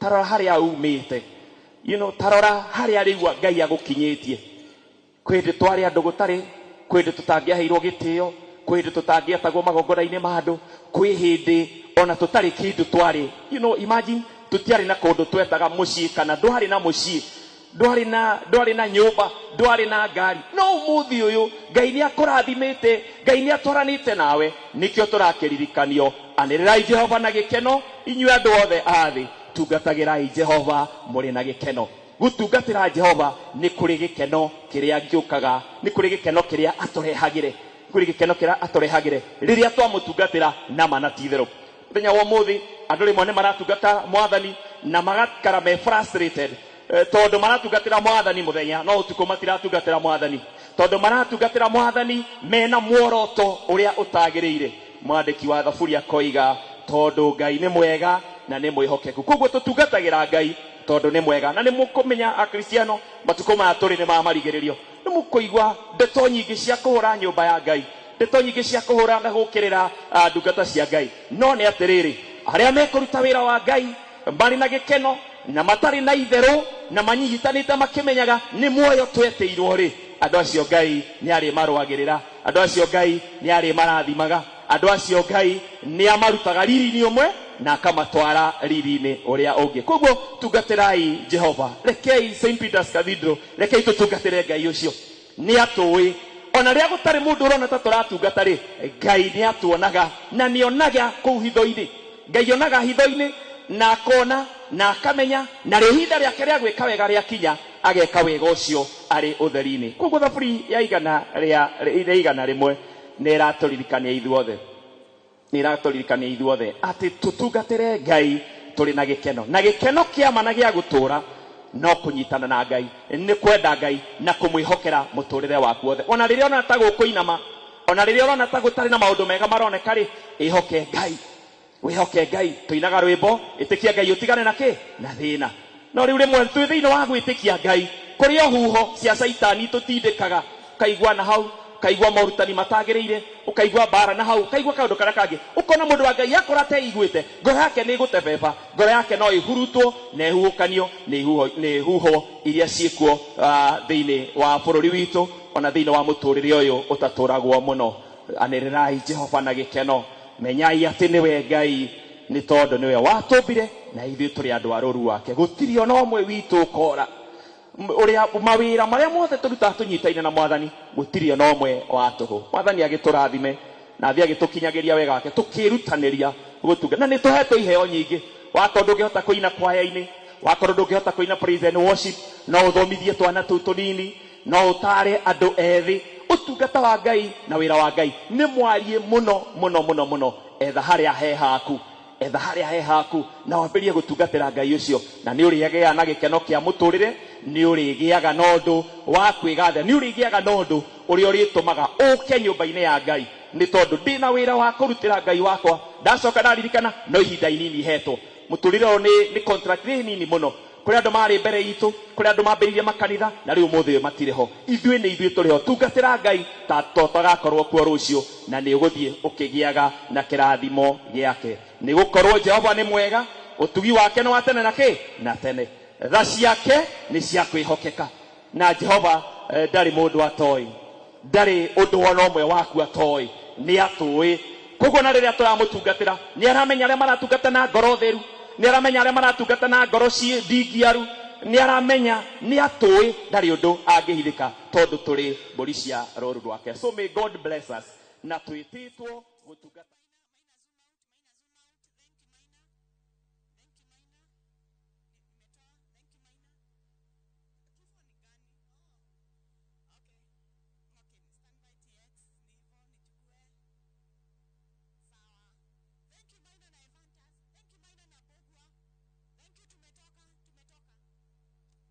tarora harĩa aumĩte, you know, tarora harĩa rĩu Ngai agũkinyĩtie. Kwĩ hĩndĩ twarĩ andũ gũtarĩ, kwĩ hĩndĩ tũtangĩaheirwo gĩtĩo, kwĩ hĩndĩ tũtangĩetagwo magongona-inĩ ma andũ, kwĩ hĩndĩ ona tũtarĩ kĩndũ twarĩ. You know, imagine tũtiarĩ na kũndũ twetaga mũciĩ, kana ndwarĩ na mũciĩ, ndwarĩ na nyũmba, ndwarĩ na ngari. No ũmũthĩ ũyũ Ngai nĩ akũrathimĩte, Ngai nĩ atwaranĩte nawe. Nĩkĩo tũrakĩririkanio, anĩrĩrai Jehova na gĩkeno, inyuĩ andũ othe a thĩ, tungatagĩrai Jehova mũrĩ na gĩkeno. Gũtungatĩra Jehova nĩ kũrĩ gĩkeno kĩrĩa gĩũkaga, nĩ kũrĩ gĩkeno kĩrĩa atũrehagĩre, kũrĩ gĩkeno kĩrĩa atũrehagĩre rĩrĩa twamũtungatĩra na ma na ti itherũ. Mũthenya wa ũmũthĩ andũ rĩmwe nĩ maratungata mwathani na magakara me frustrated, tondũ maratungatĩra mwathani mũthenya no ũtukũ matiratungatĩra mwathani, tondũ maratungatĩra mwathani mena muoroto ũrĩa ũtagĩrĩire. Mwandĩki wa thaburi akoiga tondũ Ngai nĩ mwega na nĩ mwĩhokeku. Koguo tũtungatagĩra Ngai tondũ nĩ mwega. Na nĩ mũkũmenya Akristiano matukũ maya tũrĩ nĩ ma marigĩrĩrio, nĩ mũkũigua ndeto nyingĩ cia kũhũra nyũmba ya Ngai, ndeto nyingĩ cia kũhũra na gũkĩrĩra ndungata cia Ngai. No nĩ atĩrĩrĩ, arĩa mekũruta wĩra wa Ngai marĩ na gĩkeno na matarĩ na itherũ na manyitanĩte makĩmenyaga nĩ muoyo twetĩirwo rĩ, andũ acio Ngai nĩ arĩmarũagĩrĩra, andũ acio Ngai nĩ arĩmarathimaga, andũ acio Ngai nĩ amarutaga riri-inĩ ũmwe na akamatwara riri-inĩ ũrĩa ũngĩ. Koguo tungatĩrai Jehova, rekei St Peter's Cathedral, rekei tũtungatĩre Ngai ũcio, nĩ atũĩ. Ona rĩrĩa gũtarĩ mũndũ ũrona ta tũratungata rĩ, Ngai nĩ atuonaga na nĩ onaga kũu hitho-inĩ. Ngai onaga hitho-inĩ na akona na akamenya, na rĩo ihinda rĩake rĩa gwĩka wega rĩakinya ageka wega ũcio arĩ ũtheri-inĩ. Koguo thaburi ya igana rĩa 101 nĩ ĩratũririkania ithuothe, nĩ ĩratũririkania ithuothe atĩ tũtungatĩre Ngai tũrĩ na gĩkeno, na gĩkeno kĩa ma na gĩa gũtũũra no kũnyitana na Ngai, nĩ kwenda Ngai na kũmwĩhokera mũtũrĩre waku wothe. Ona rĩrĩa ũrona ta gũkũinama, ona rĩrĩa ũrona ta gũtarĩ na maũndũ mega maroneka rĩ, ĩhoke Ngai, wĩhoke Ngai. Tũinaga rwĩmbo ĩtĩkia Ngai ũtigane na kĩ na thĩna. No rĩu rĩmwe twĩ thĩinĩ wa gwĩtĩkia Ngai kũrĩ o huho cia caitani tũtindĩkaga, ũkaigua na hau, ũkaigua morutani matagĩrĩire, ũkaigua mbara na hau, ũkaigua kaũndũ karĩa kangĩ, ũkona mũndũ wa Ngai akora ateiguĩte, ngoro yake nĩ ĩgũtebeba, ngoro yake no ĩhurutwo na ĩhuhũkanio nĩ huho iria ciĩkuo thĩinĩ wa bũrũri witũ ona thĩinĩ wa mũtũrĩre ũyũ ũtatũragwo mũno. Anĩrĩrai Jehova na gĩkeno, menyai atĩ nĩwe Ngai, nĩ tondũ nĩwe watũmbire na ithuĩ tũrĩ andũ a rũũru wake. Gũtirĩ ona ũmwe witũ ũkora. Ũrĩa mawĩra marĩa mothe tũrutaga tũnyitaine na mwathani, gũtirĩ ona ũmwe wa tũhũ. Mwathani agĩtũrathime na athiĩ agĩtũkinyagĩria wega wake, tũkĩrutanĩria gũtunga. Na nĩ tũhetwo iheo nyingĩ. Wakorwo ndũngĩhota kũina kwaya-inĩ, wakorwo ndũngĩhota kũina praise and worship, no ũthomithie twana tũu tũnini, no ũtare andũ ethĩ. Ũtungata wa Ngai na wĩra wa Ngai nĩ mwariĩ mũno mũno mũno mũno. Etha harĩa he haku, etha harĩa he haku na wambĩrĩrie gũtungatĩra Ngai ũcio, na nĩ ũrĩgĩaga na gĩkeno kĩa mũtũrĩre, nĩ ũrĩgĩaga na ũndũ wa kwĩgatha, nĩ ũrĩgĩaga na ũndũ ũrĩa ũrĩtũmaga ũke nyũmba-inĩ ya Ngai, nĩ tondũ ndĩna wĩra wa kũrutĩra Ngai wakwa. Ndacoka ndaririkana no ihinda inini hetwo. Mũtũrĩre ũyũ nĩ contract nĩ nini mũno. Kũrĩ andũ marĩ mbere itũ, kũrĩ andũ mambĩrĩirie makanitha na rĩu ũmũthĩ ũyũ matirĩ ho. Ithuĩ nĩ ithuĩ tũrĩ ho. Tungatĩra Ngai ta tũtagakorwo kuo rũciũ, na nĩ ũgũthiĩ ũkĩgĩaga na kĩrathimo gĩake. Nĩ gũkorwo Jehova nĩ mwega, ũtugi wake nĩ wa tene na kĩ na tene, tha ciake nĩ cia kwĩhokeka. Na Jehova ndarĩ mũndũ atoĩ, ndarĩ ũndũ ona ũmwe waku atoĩ, nĩ atũĩ. Koguo na rĩrĩa tũramũtungatĩra nĩ aramenya arĩa maratungata na ngoro theru, nĩ aramenya arĩa maratungata na ngoro ciĩ ndingiaru, nĩ aramenya, nĩ atũĩ, ndarĩ ũndũ angĩhithĩka tondũ tũrĩ mbũri cia rũũru rwake. So may God bless us na twĩtĩtwo gũtungata.